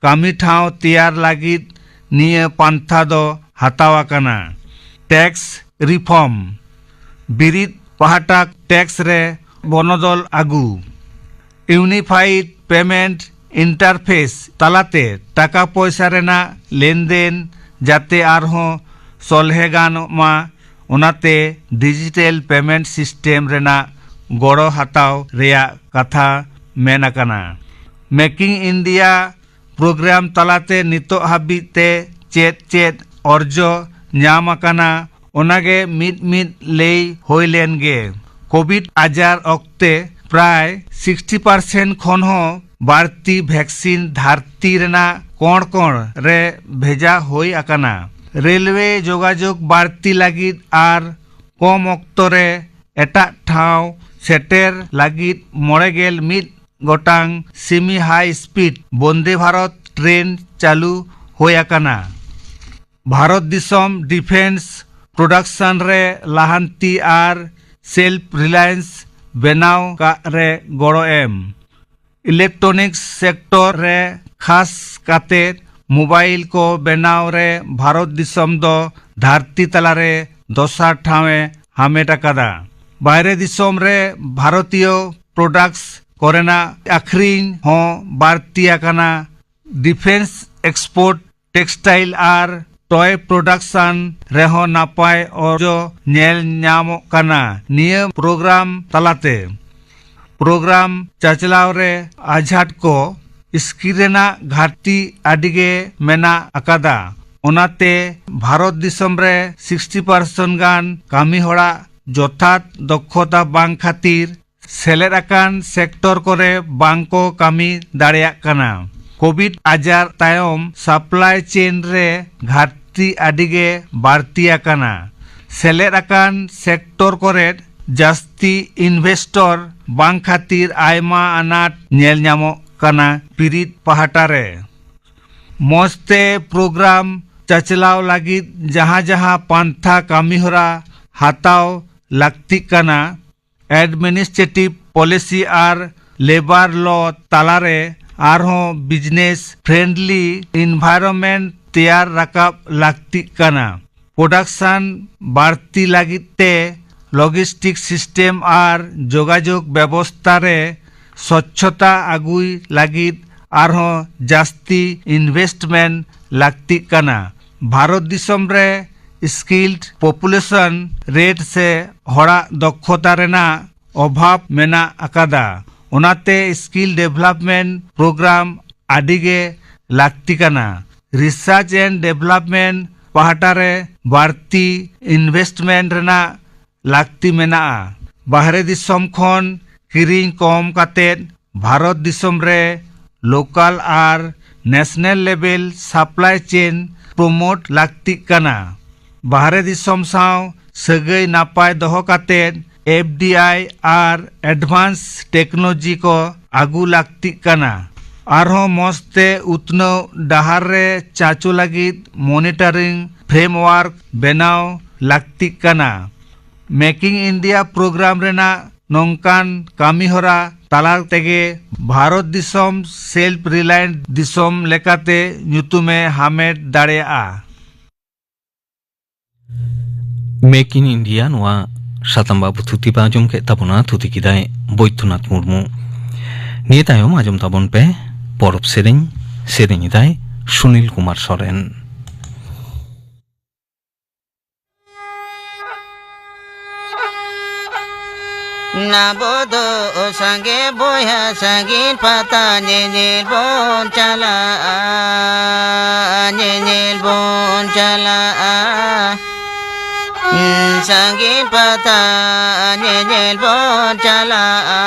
ᱠᱟᱹᱢᱤ ᱴᱷᱟᱶ ᱛᱮᱭᱟᱨ ᱞᱟᱹᱜᱤᱫ ᱱᱤᱭᱟᱹ ᱯᱟᱱᱛᱷᱟ ᱫᱚ ᱦᱟᱛᱟᱣ ᱟᱠᱟᱱᱟ᱾ Tax reform᱾ ᱵᱤᱨᱤᱫ ᱯᱟᱦᱴᱟ tax ᱨᱮ ᱵᱚᱱᱚᱫᱚᱞ ᱟᱹᱜᱩ᱾ Unified Payment Interface ᱛᱟᱞᱟᱛᱮ ᱴᱟᱠᱟ ᱯᱚᱭᱥᱟ ᱨᱮᱱᱟᱜ ᱞᱮᱱᱫᱮᱱ ᱡᱟᱛᱮ ᱟᱨᱦᱚᱸ ᱥᱚᱞᱦᱮ ᱜᱟᱱᱚᱜ ᱢᱟ, ᱚᱱᱟᱛᱮ digital payment system ᱨᱮᱱᱟᱜ ᱜᱚᱲᱚ ᱦᱟᱛᱟᱣ ᱨᱮᱭᱟᱜ ᱠᱟᱛᱷᱟ ᱢᱮᱱ ᱟᱠᱟᱱᱟ᱾ Making India program ᱛᱟᱞᱟᱛᱮ ᱱᱤᱛᱚᱜ ᱦᱟᱹᱵᱤᱡ ᱛᱮ ᱪᱮᱫ ᱪᱮᱫ ᱚᱨᱡᱚ ᱧᱟᱢ ᱟᱠᱟᱱᱟ, ᱚᱱᱟᱜᱮ ᱢᱤᱫ ᱢᱤᱫ ᱞᱟᱹᱭ ᱦᱩᱭ ᱞᱮᱱ ᱜᱮ᱾ ᱠᱳᱵᱷᱤᱰ ᱟᱡᱟᱨ ᱚᱠᱛᱮ ᱯᱨᱟᱭ sixty percent ᱠᱷᱚᱱ ᱦᱚᱸ ᱵᱟᱹᱲᱛᱤ vaccine ᱫᱷᱟᱹᱨᱛᱤ ᱨᱮᱱᱟᱜ ᱠᱚᱬ ᱠᱚᱬ ᱨᱮ ᱵᱷᱮᱡᱟ ᱦᱩᱭ ᱟᱠᱟᱱᱟ᱾ ᱨᱮᱞᱣᱮ ᱡᱳᱜᱟᱡᱳᱜᱽ ᱵᱟᱹᱲᱛᱤ ᱞᱟᱹᱜᱤᱫ ᱟᱨ ᱠᱚᱢ ᱚᱠᱛᱚ ᱨᱮ ᱮᱴᱟᱜ ᱴᱷᱟᱶ ᱥᱮᱴᱮᱨ ᱞᱟᱹᱜᱤᱫ ᱢᱚᱬᱮ ᱜᱮᱞ ᱢᱤᱫ ᱜᱚᱴᱟᱝ semi high speed ᱵᱚᱱᱫᱮ ᱵᱷᱟᱨᱚᱛ ᱴᱨᱮᱱ ᱪᱟᱹᱞᱩ ᱦᱩᱭ ᱟᱠᱟᱱᱟ᱾ ᱵᱷᱟᱨᱚᱛ ᱫᱤᱥᱚᱢ defence production ᱨᱮ ᱞᱟᱦᱟᱱᱛᱤ ᱟᱨ self reliance ᱵᱮᱱᱟᱣ ᱠᱟᱜ ᱨᱮ ᱜᱚᱲᱚ ᱮᱢ᱾ Electronics sector ᱨᱮ, ᱠᱷᱟᱥ ᱠᱟᱛᱮ mobile ᱠᱚ ᱵᱮᱱᱟᱣ ᱨᱮ, ᱵᱷᱟᱨᱚᱛ ᱫᱤᱥᱚᱢ ᱫᱚ ᱫᱷᱟᱹᱨᱛᱤ ᱛᱟᱞᱟᱨᱮ ᱫᱚᱥᱟᱨ ᱴᱷᱟᱶ ᱮ ᱦᱟᱢᱮᱴ ᱟᱠᱟᱫᱟ᱾ ᱵᱟᱭᱨᱮ ᱫᱤᱥᱚᱢ ᱨᱮ ᱵᱷᱟᱨᱚᱛᱤᱭᱚ products ᱠᱚᱨᱮᱱᱟᱜ ᱟᱹᱠᱷᱨᱤᱧ ᱦᱚᱸ ᱵᱟᱹᱲᱛᱤ ᱟᱠᱟᱱᱟ᱾ Defence export, textile ᱟᱨ toy production ᱨᱮᱦᱚᱸ ᱱᱟᱯᱟᱭ ᱚᱨᱡᱚ ᱧᱮᱞ ᱧᱟᱢᱚᱜ ᱠᱟᱱᱟ ᱱᱤᱭᱟᱹ program ᱛᱟᱞᱟᱛᱮ᱾ Program ᱪᱟᱪᱞᱟᱣ ᱨᱮ ᱟᱡᱷᱟᱴ ᱠᱚ, skill ᱨᱮᱱᱟᱜ ᱜᱷᱟᱴᱛᱤ ᱟᱹᱰᱤ ᱜᱮ ᱢᱮᱱᱟᱜ ᱟᱠᱟᱫᱟ᱾ ᱚᱱᱟᱛᱮ ᱵᱷᱟᱨᱚᱛ ᱫᱤᱥᱚᱢ ᱨᱮ sixty percent ᱜᱟᱱ ᱠᱟᱹᱢᱤ ᱦᱚᱲᱟᱜ ᱡᱚᱛᱷᱟᱛ ᱫᱚᱠᱷᱚᱛᱟ ᱵᱟᱝ ᱠᱷᱟᱹᱛᱤᱨ ᱥᱮᱞᱮᱫ ᱟᱠᱟᱱ sector ᱠᱚᱨᱮ ᱵᱟᱝ ᱠᱚ ᱠᱟᱹᱢᱤ ᱫᱟᱲᱮᱭᱟᱜ ᱠᱟᱱᱟ᱾ ᱠᱳᱵᱷᱤᱰ ᱟᱡᱟᱨ ᱛᱟᱭᱚᱢ supply chain ᱨᱮ ᱜᱷᱟᱴᱛᱤ ᱟᱹᱰᱤ ᱜᱮ ᱵᱟᱹᱲᱛᱤ ᱟᱠᱟᱱᱟ᱾ ᱥᱮᱞᱮᱫ ᱟᱠᱟᱱ sector ᱠᱚᱨᱮ ᱡᱟᱹᱥᱛᱤ investor ᱵᱟᱝ ᱠᱷᱟᱹᱛᱤᱨ ᱟᱭᱢᱟ ᱟᱱᱟᱴ ᱧᱮᱞ ᱧᱟᱢᱚᱜ ᱠᱟᱱᱟ ᱵᱤᱨᱤᱫ ᱯᱟᱦᱴᱟ ᱨᱮ᱾ ᱢᱚᱸᱡᱽ ᱛᱮ program ᱪᱟᱪᱞᱟᱣ ᱞᱟᱹᱜᱤᱫ ᱡᱟᱦᱟᱸ ᱡᱟᱦᱟᱸ ᱯᱟᱱᱛᱷᱟ ᱠᱟᱹᱢᱤᱦᱚᱨᱟ ᱦᱟᱛᱟᱣ ᱞᱟᱹᱠᱛᱤᱜ ᱠᱟᱱᱟ, administrative policy ᱟᱨ labour law ᱛᱟᱞᱟᱨᱮ ᱟᱨᱦᱚᱸ business friendly environment ᱛᱮᱭᱟᱨ ᱨᱟᱠᱟᱵ ᱞᱟᱹᱠᱛᱤᱜ ᱠᱟᱱᱟ᱾ Production ᱵᱟᱹᱲᱛᱤ ᱞᱟᱹᱜᱤᱫ ᱛᱮ ᱞᱚᱡᱤᱥᱴᱤᱠ ᱥᱤᱥᱴᱮᱢ ᱟᱨ ᱡᱳᱜᱟᱡᱳᱜᱽ ᱵᱮᱵᱚᱥᱛᱟ ᱨᱮ ᱥᱚᱪᱪᱷᱚᱛᱟ ᱟᱹᱜᱩᱭ ᱞᱟᱹᱜᱤᱫ ᱟᱨᱦᱚᱸ ᱡᱟᱹᱥᱛᱤ ᱤᱱᱵᱷᱮᱥᱴᱢᱮᱱᱴ ᱞᱟᱹᱠᱛᱤᱜ ᱠᱟᱱᱟ᱾ ᱵᱷᱟᱨᱚᱛ ᱫᱤᱥᱚᱢ ᱨᱮ ᱥᱠᱤᱞᱰ ᱯᱚᱯᱩᱞᱮᱥᱚᱱ ᱨᱮᱴ ᱥᱮ ᱦᱚᱲᱟᱜ ᱫᱚᱠᱷᱚᱛᱟ ᱨᱮᱱᱟᱜ ᱚᱵᱷᱟᱵᱽ ᱢᱮᱱᱟᱜ ᱟᱠᱟᱫᱟ᱾ ᱚᱱᱟᱛᱮ ᱥᱠᱤᱞ ᱰᱮᱵᱷᱞᱚᱯᱢᱮᱱᱴ ᱯᱨᱳᱜᱨᱟᱢ ᱟᱹᱰᱤ ᱜᱮ ᱞᱟᱹᱠᱛᱤ ᱠᱟᱱᱟ᱾ ᱨᱤᱥᱟᱨᱪ ᱮᱱᱰ ᱰᱮᱵᱷᱞᱚᱯᱢᱮᱱᱴ ᱯᱟᱦᱴᱟ ᱨᱮ ᱵᱟᱹᱲᱛᱤ ᱤᱱᱵᱷᱮᱥᱴᱢᱮᱱᱴ ᱨᱮᱱᱟᱜ ᱞᱟᱹᱠᱛᱤ ᱢᱮᱱᱟᱜᱼᱟ᱾ ᱵᱟᱦᱨᱮ ᱫᱤᱥᱚᱢ ᱠᱷᱚᱱ ᱠᱤᱨᱤᱧ ᱠᱚᱢ ᱠᱟᱛᱮ ᱵᱷᱟᱨᱚᱛ ᱫᱤᱥᱚᱢ ᱨᱮ ᱞᱳᱠᱟᱞ ᱟᱨ ᱱᱮᱥᱱᱟᱞ ᱞᱮᱵᱮᱞ ᱥᱟᱯᱞᱟᱭ ᱪᱮᱱ ᱯᱨᱳᱢᱳᱴ ᱞᱟᱹᱠᱛᱤᱜ ᱠᱟᱱᱟ᱾ ᱵᱟᱦᱨᱮ ᱫᱤᱥᱚᱢ ᱥᱟᱶ ᱥᱟᱹᱜᱟᱹᱭ ᱱᱟᱯᱟᱭ ᱫᱚᱦᱚ ᱠᱟᱛᱮ ᱮᱯᱷ ᱰᱤ ᱟᱭ ᱟᱨ ᱮᱰᱵᱷᱟᱱᱥ ᱴᱮᱠᱱᱳᱞᱚᱡᱤ ᱠᱚ ᱟᱹᱜᱩ ᱞᱟᱹᱠᱛᱤᱜ ᱠᱟᱱᱟ᱾ ᱟᱨᱦᱚᱸ ᱢᱚᱸᱡᱽ ᱛᱮ ᱩᱛᱱᱟᱹᱣ ᱰᱟᱦᱟᱨ ᱨᱮ ᱪᱟᱪᱳ ᱞᱟᱹᱜᱤᱫ ᱢᱚᱱᱤᱴᱚᱨᱤᱝ ᱯᱷᱨᱮᱢᱣᱟᱨᱠ ᱵᱮᱱᱟᱣ ᱞᱟᱹᱠᱛᱤᱜ ᱠᱟᱱᱟ᱾ ᱢᱮᱠ ᱤᱱ ᱤᱱᱰᱤᱭᱟ ᱯᱨᱳᱜᱨᱟᱢ ᱨᱮᱱᱟᱜ ᱱᱚᱝᱠᱟᱱ ᱠᱟᱹᱢᱤᱦᱚᱨᱟ ᱛᱟᱞᱟ ᱛᱮᱜᱮ ᱵᱷᱟᱨᱚᱛ ᱫᱤᱥᱚᱢ ᱥᱮᱞᱯ ᱨᱤᱞᱟᱭᱮᱱᱴ ᱫᱤᱥᱚᱢ ᱞᱮᱠᱟᱛᱮ ᱧᱩᱛᱩᱢᱮ ᱦᱟᱢᱮᱴ ᱫᱟᱲᱮᱭᱟᱜᱼᱟ᱾ ᱢᱮᱠ ᱤᱱ ᱤᱱᱰᱤᱭᱟ ᱱᱚᱣᱟ ᱥᱟᱛᱟᱢ ᱵᱟᱵᱚᱫ ᱛᱷᱩᱛᱤ ᱯᱮ ᱟᱸᱡᱚᱢ ᱠᱮᱫ ᱛᱟᱵᱚᱱᱟ, ᱛᱷᱩᱛᱤ ᱠᱮᱫᱟᱭ ᱵᱳᱭᱫᱷᱚᱱᱟᱛᱷ ᱢᱩᱨᱢᱩ᱾ ᱱᱤᱭᱟᱹ ᱛᱟᱭᱚᱢ ᱟᱸᱡᱚᱢ ᱛᱟᱵᱚᱱ ᱯᱮ ᱯᱚᱨᱚᱵᱽ ᱥᱮᱨᱮᱧ, ᱥᱮᱨᱮᱧ ᱮᱫᱟᱭ ᱥᱩᱱᱤᱞ ᱠᱩᱢᱟᱨ ᱥᱚᱨᱮᱱ᱾ ᱱᱟᱵᱚ ᱫᱚ ᱥᱟᱸᱜᱮ ᱵᱚᱭᱦᱟ ᱥᱟᱺᱜᱤᱧ ᱯᱟᱛᱟ ᱧᱮᱧᱮᱞ ᱵᱚᱱ ᱪᱟᱞᱟᱜᱼᱟ, ᱧᱮᱧᱮᱞ ᱵᱚᱱ ᱪᱟᱞᱟᱜᱼᱟ᱾ ᱥᱟᱺᱜᱤᱧ ᱯᱟᱛᱟ ᱧᱮᱧᱮᱞ ᱵᱚᱱ ᱪᱟᱞᱟᱜᱼᱟ᱾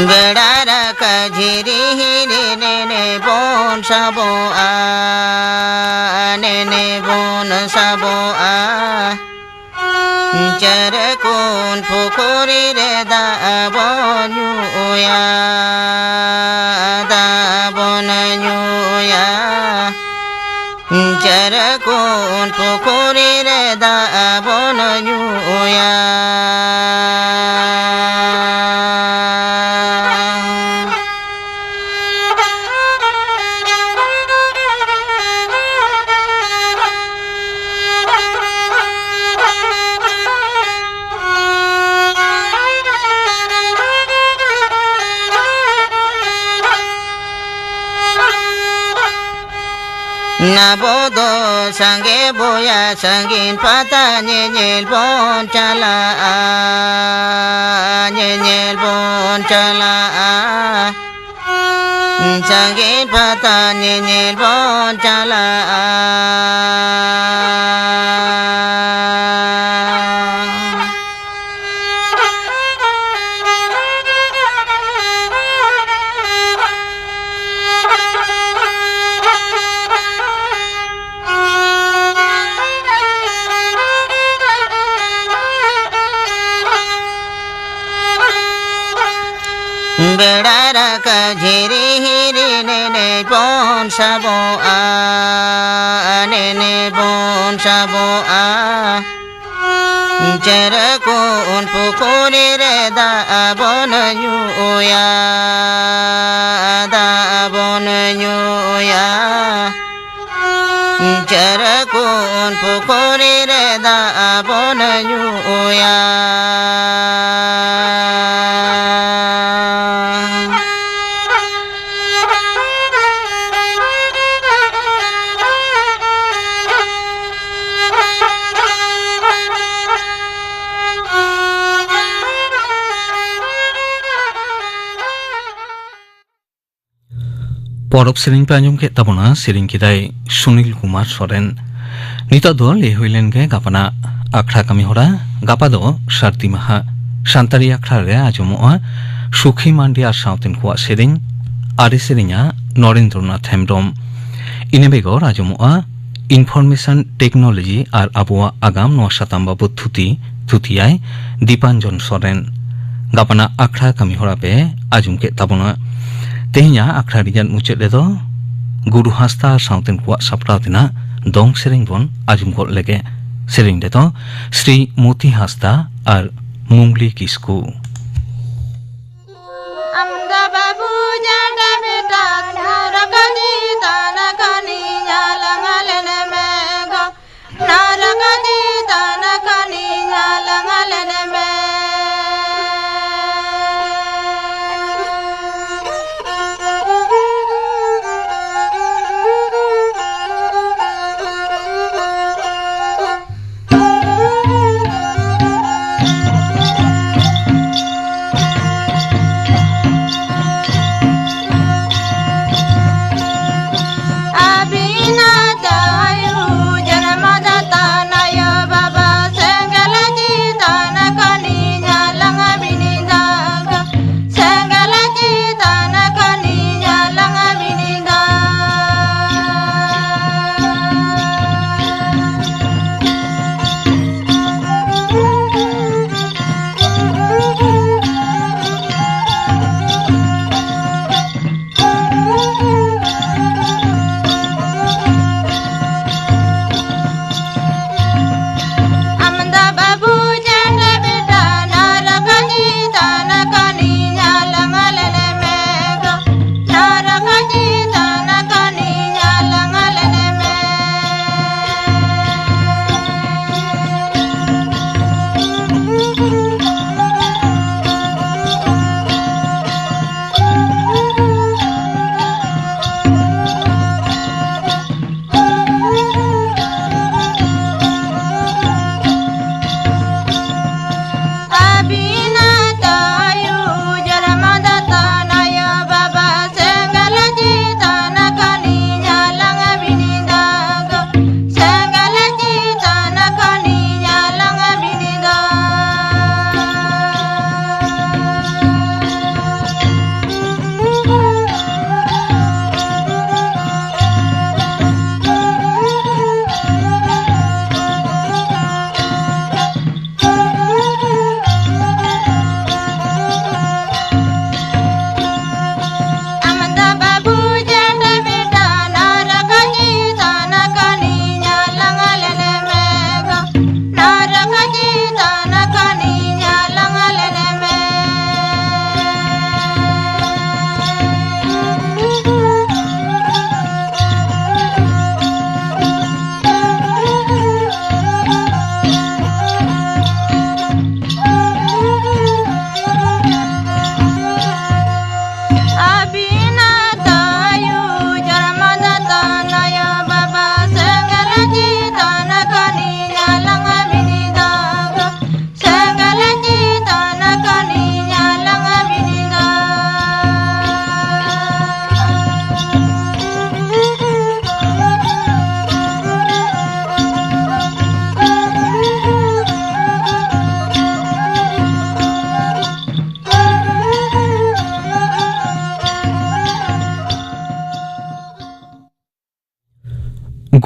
ᱵᱮᱲᱟ ᱨᱟᱠᱟᱵ ᱡᱷᱤᱨᱤ ᱦᱤᱨᱤ ᱱᱮᱱᱮ ᱵᱚᱱ ᱥᱟᱵᱚᱜᱼᱟ, ᱱᱮᱱᱮ ᱵᱚᱱ ᱥᱟᱵᱚᱜᱼᱟ᱾ ᱪᱟᱹᱨᱠᱩᱱ ᱯᱩᱠᱷᱩᱨᱤ ᱨᱮ ᱫᱟᱜ ᱵᱚᱱ ᱧᱩᱭᱟ, ᱫᱟᱜ ᱵᱚᱱ ᱧᱩᱭᱟ᱾ ᱪᱟᱹᱨᱟᱹᱠᱩᱱ ᱯᱩᱠᱷᱩᱨᱤ ᱨᱮ ᱫᱟᱜ ᱵᱚᱱ ᱧᱩᱭᱟ᱾ ᱟᱵᱚ ᱫᱚ ᱥᱟᱸᱜᱮ ᱵᱚᱭᱟ ᱥᱟᱺᱜᱤᱧ ᱯᱟᱛᱟ ᱧᱮᱧᱮᱞ ᱵᱚᱱ ᱪᱟᱞᱟᱜᱼᱟ, ᱧᱮᱧᱮᱞ ᱵᱚᱱ ᱪᱟᱞᱟᱜᱼᱟ᱾ ᱥᱟᱺᱜᱤᱧ ᱯᱟᱛᱟ ᱧᱮᱧᱮᱞ ᱵᱚᱱ ᱪᱟᱞᱟᱜᱼᱟ᱾ ᱵᱮᱲᱟ ᱨᱟᱠᱟᱵ ᱡᱷᱤᱨᱤ ᱦᱤᱨᱤ ᱱᱮᱱᱮ ᱵᱚᱱ ᱥᱟᱵᱚᱜᱼᱟ, ᱱᱮᱱᱮ ᱵᱚᱱ ᱥᱟᱵᱚᱜᱼᱟ᱾ ᱪᱟᱹᱨᱟᱹᱠᱩᱱ ᱯᱩᱠᱷᱩᱨᱤ ᱨᱮ ᱫᱟᱜ ᱵᱚᱱ ᱧᱩᱭᱟ, ᱫᱟᱜ ᱵᱚᱱ ᱧᱩᱭᱟ᱾ ᱪᱟᱹᱨᱟᱹᱠᱩᱱ ᱯᱩᱠᱷᱩᱨᱤ ᱨᱮ ᱫᱟᱜ ᱵᱚᱱ ᱧᱩᱭᱟ᱾ ᱯᱚᱨᱚᱵᱽ ᱥᱮᱨᱮᱧ ᱯᱮ ᱟᱸᱡᱚᱢ ᱠᱮᱫ ᱛᱟᱵᱚᱱᱟ, ᱥᱮᱨᱮᱧ ᱠᱮᱫᱟᱭ ᱥᱩᱱᱤᱞ ᱠᱩᱢᱟᱨ ᱥᱚᱨᱮᱱ᱾ ᱱᱤᱛᱚᱜ ᱫᱚ ᱞᱟᱹᱭ ᱦᱩᱭ ᱞᱮᱱ ᱜᱮ ᱜᱟᱯᱟᱱᱟᱜ ᱟᱠᱷᱲᱟ ᱠᱟᱹᱢᱤ ᱦᱚᱨᱟ᱾ ᱜᱟᱯᱟ ᱫᱚ ᱥᱟᱹᱨᱫᱤ ᱢᱟᱦᱟ᱾ ᱥᱟᱱᱛᱟᱲᱤ ᱟᱠᱷᱲᱟ ᱨᱮ ᱟᱸᱡᱚᱢᱚᱜᱼᱟ ᱥᱩᱠᱷᱤ ᱢᱟᱱᱰᱤ ᱟᱨ ᱥᱟᱶᱛᱮᱱ ᱠᱚᱣᱟᱜ ᱥᱮᱨᱮᱧ, ᱟᱨᱮ ᱥᱮᱨᱮᱧᱟ ᱱᱚᱨᱮᱱᱫᱨᱚᱱᱟᱛᱷ ᱦᱮᱢᱵᱽᱨᱚᱢ᱾ ᱤᱱᱟᱹ ᱵᱮᱜᱚᱨ ᱟᱸᱡᱚᱢᱚᱜᱼᱟ Information Technology ᱟᱨ ᱟᱵᱚᱣᱟᱜ ᱟᱜᱟᱢ, ᱱᱚᱣᱟ ᱥᱟᱛᱟᱢ ᱵᱟᱵᱚᱛ ᱛᱷᱩᱛᱤ, ᱛᱷᱩᱛᱤᱭᱟᱭ ᱫᱤᱯᱟᱧᱡᱚᱱ ᱥᱚᱨᱮᱱ᱾ ᱜᱟᱯᱟᱱᱟᱜ ᱟᱠᱷᱲᱟ ᱠᱟᱹᱢᱤ ᱦᱚᱨᱟ ᱯᱮ ᱟᱸᱡᱚᱢ ᱠᱮᱫ ᱛᱟᱵᱚᱱᱟ᱾ ᱛᱮᱦᱮᱧᱟᱜ ᱟᱠᱷᱲᱟ ᱨᱮᱭᱟᱜ ᱢᱩᱪᱟᱹᱫ ᱨᱮᱫᱚ ᱜᱩᱨᱩ ᱦᱟᱸᱥᱫᱟ ᱟᱨ ᱥᱟᱶᱛᱮᱱ ᱠᱚᱣᱟᱜ ᱥᱟᱯᱲᱟᱣ ᱛᱮᱱᱟᱜ ᱫᱚᱝ ᱥᱮᱨᱮᱧ ᱵᱚᱱ ᱟᱸᱡᱚᱢ ᱜᱚᱫ ᱞᱮᱜᱮ᱾ ᱥᱮᱨᱮᱧ ᱨᱮᱫᱚ ᱥᱨᱤ ᱢᱚᱛᱤ ᱦᱟᱸᱥᱫᱟ ᱟᱨ ᱢᱩᱝᱞᱤ ᱠᱤᱥᱠᱩ᱾ ᱟᱢ ᱫᱚ ᱵᱟᱹᱵᱩ ᱡᱟᱰᱟ ᱵᱮᱴᱟ, ᱱᱟᱨᱚᱠ ᱪᱮᱛᱟᱱ ᱠᱷᱚᱱᱤᱧ ᱧᱟᱞᱟᱝ ᱞᱮᱱ ᱢᱮ ᱜᱚ᱾ ᱱᱟᱨᱚᱠ ᱪᱮᱛᱟᱱ ᱠᱷᱚᱱᱤᱧ ᱧᱟᱞᱟᱝ ᱞᱮᱱ ᱢᱮ᱾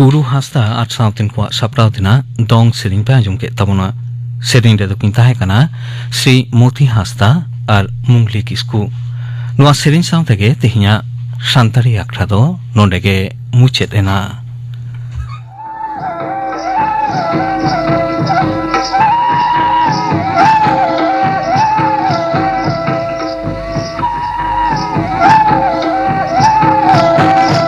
ᱩᱨᱩ ᱦᱟᱸᱥᱫᱟ ᱟᱨ ᱥᱟᱶᱛᱮᱱ ᱠᱚᱣᱟᱜ ᱥᱟᱯᱲᱟᱣ ᱛᱮᱱᱟᱜ ᱫᱚᱝ ᱥᱮᱨᱮᱧ ᱯᱮ ᱟᱸᱡᱚᱢ ᱠᱮᱫ ᱛᱟᱵᱚᱱᱟ᱾ ᱥᱮᱨᱮᱧ ᱨᱮᱫᱚ ᱠᱤᱱ ᱛᱟᱦᱮᱸ ᱠᱟᱱᱟ ᱥᱨᱤ ᱢᱚᱛᱤ ᱦᱟᱸᱥᱫᱟ ᱟᱨ ᱢᱩᱝᱞᱤ ᱠᱤᱥᱠᱩ᱾ ᱱᱚᱣᱟ ᱥᱮᱨᱮᱧ ᱥᱟᱶ ᱛᱮᱜᱮ ᱛᱮᱦᱮᱧᱟᱜ ᱥᱟᱱᱛᱟᱲᱤ ᱟᱠᱷᱲᱟ ᱫᱚ ᱱᱚᱰᱮ ᱜᱮ ᱢᱩᱪᱟᱹᱫ ᱮᱱᱟ᱾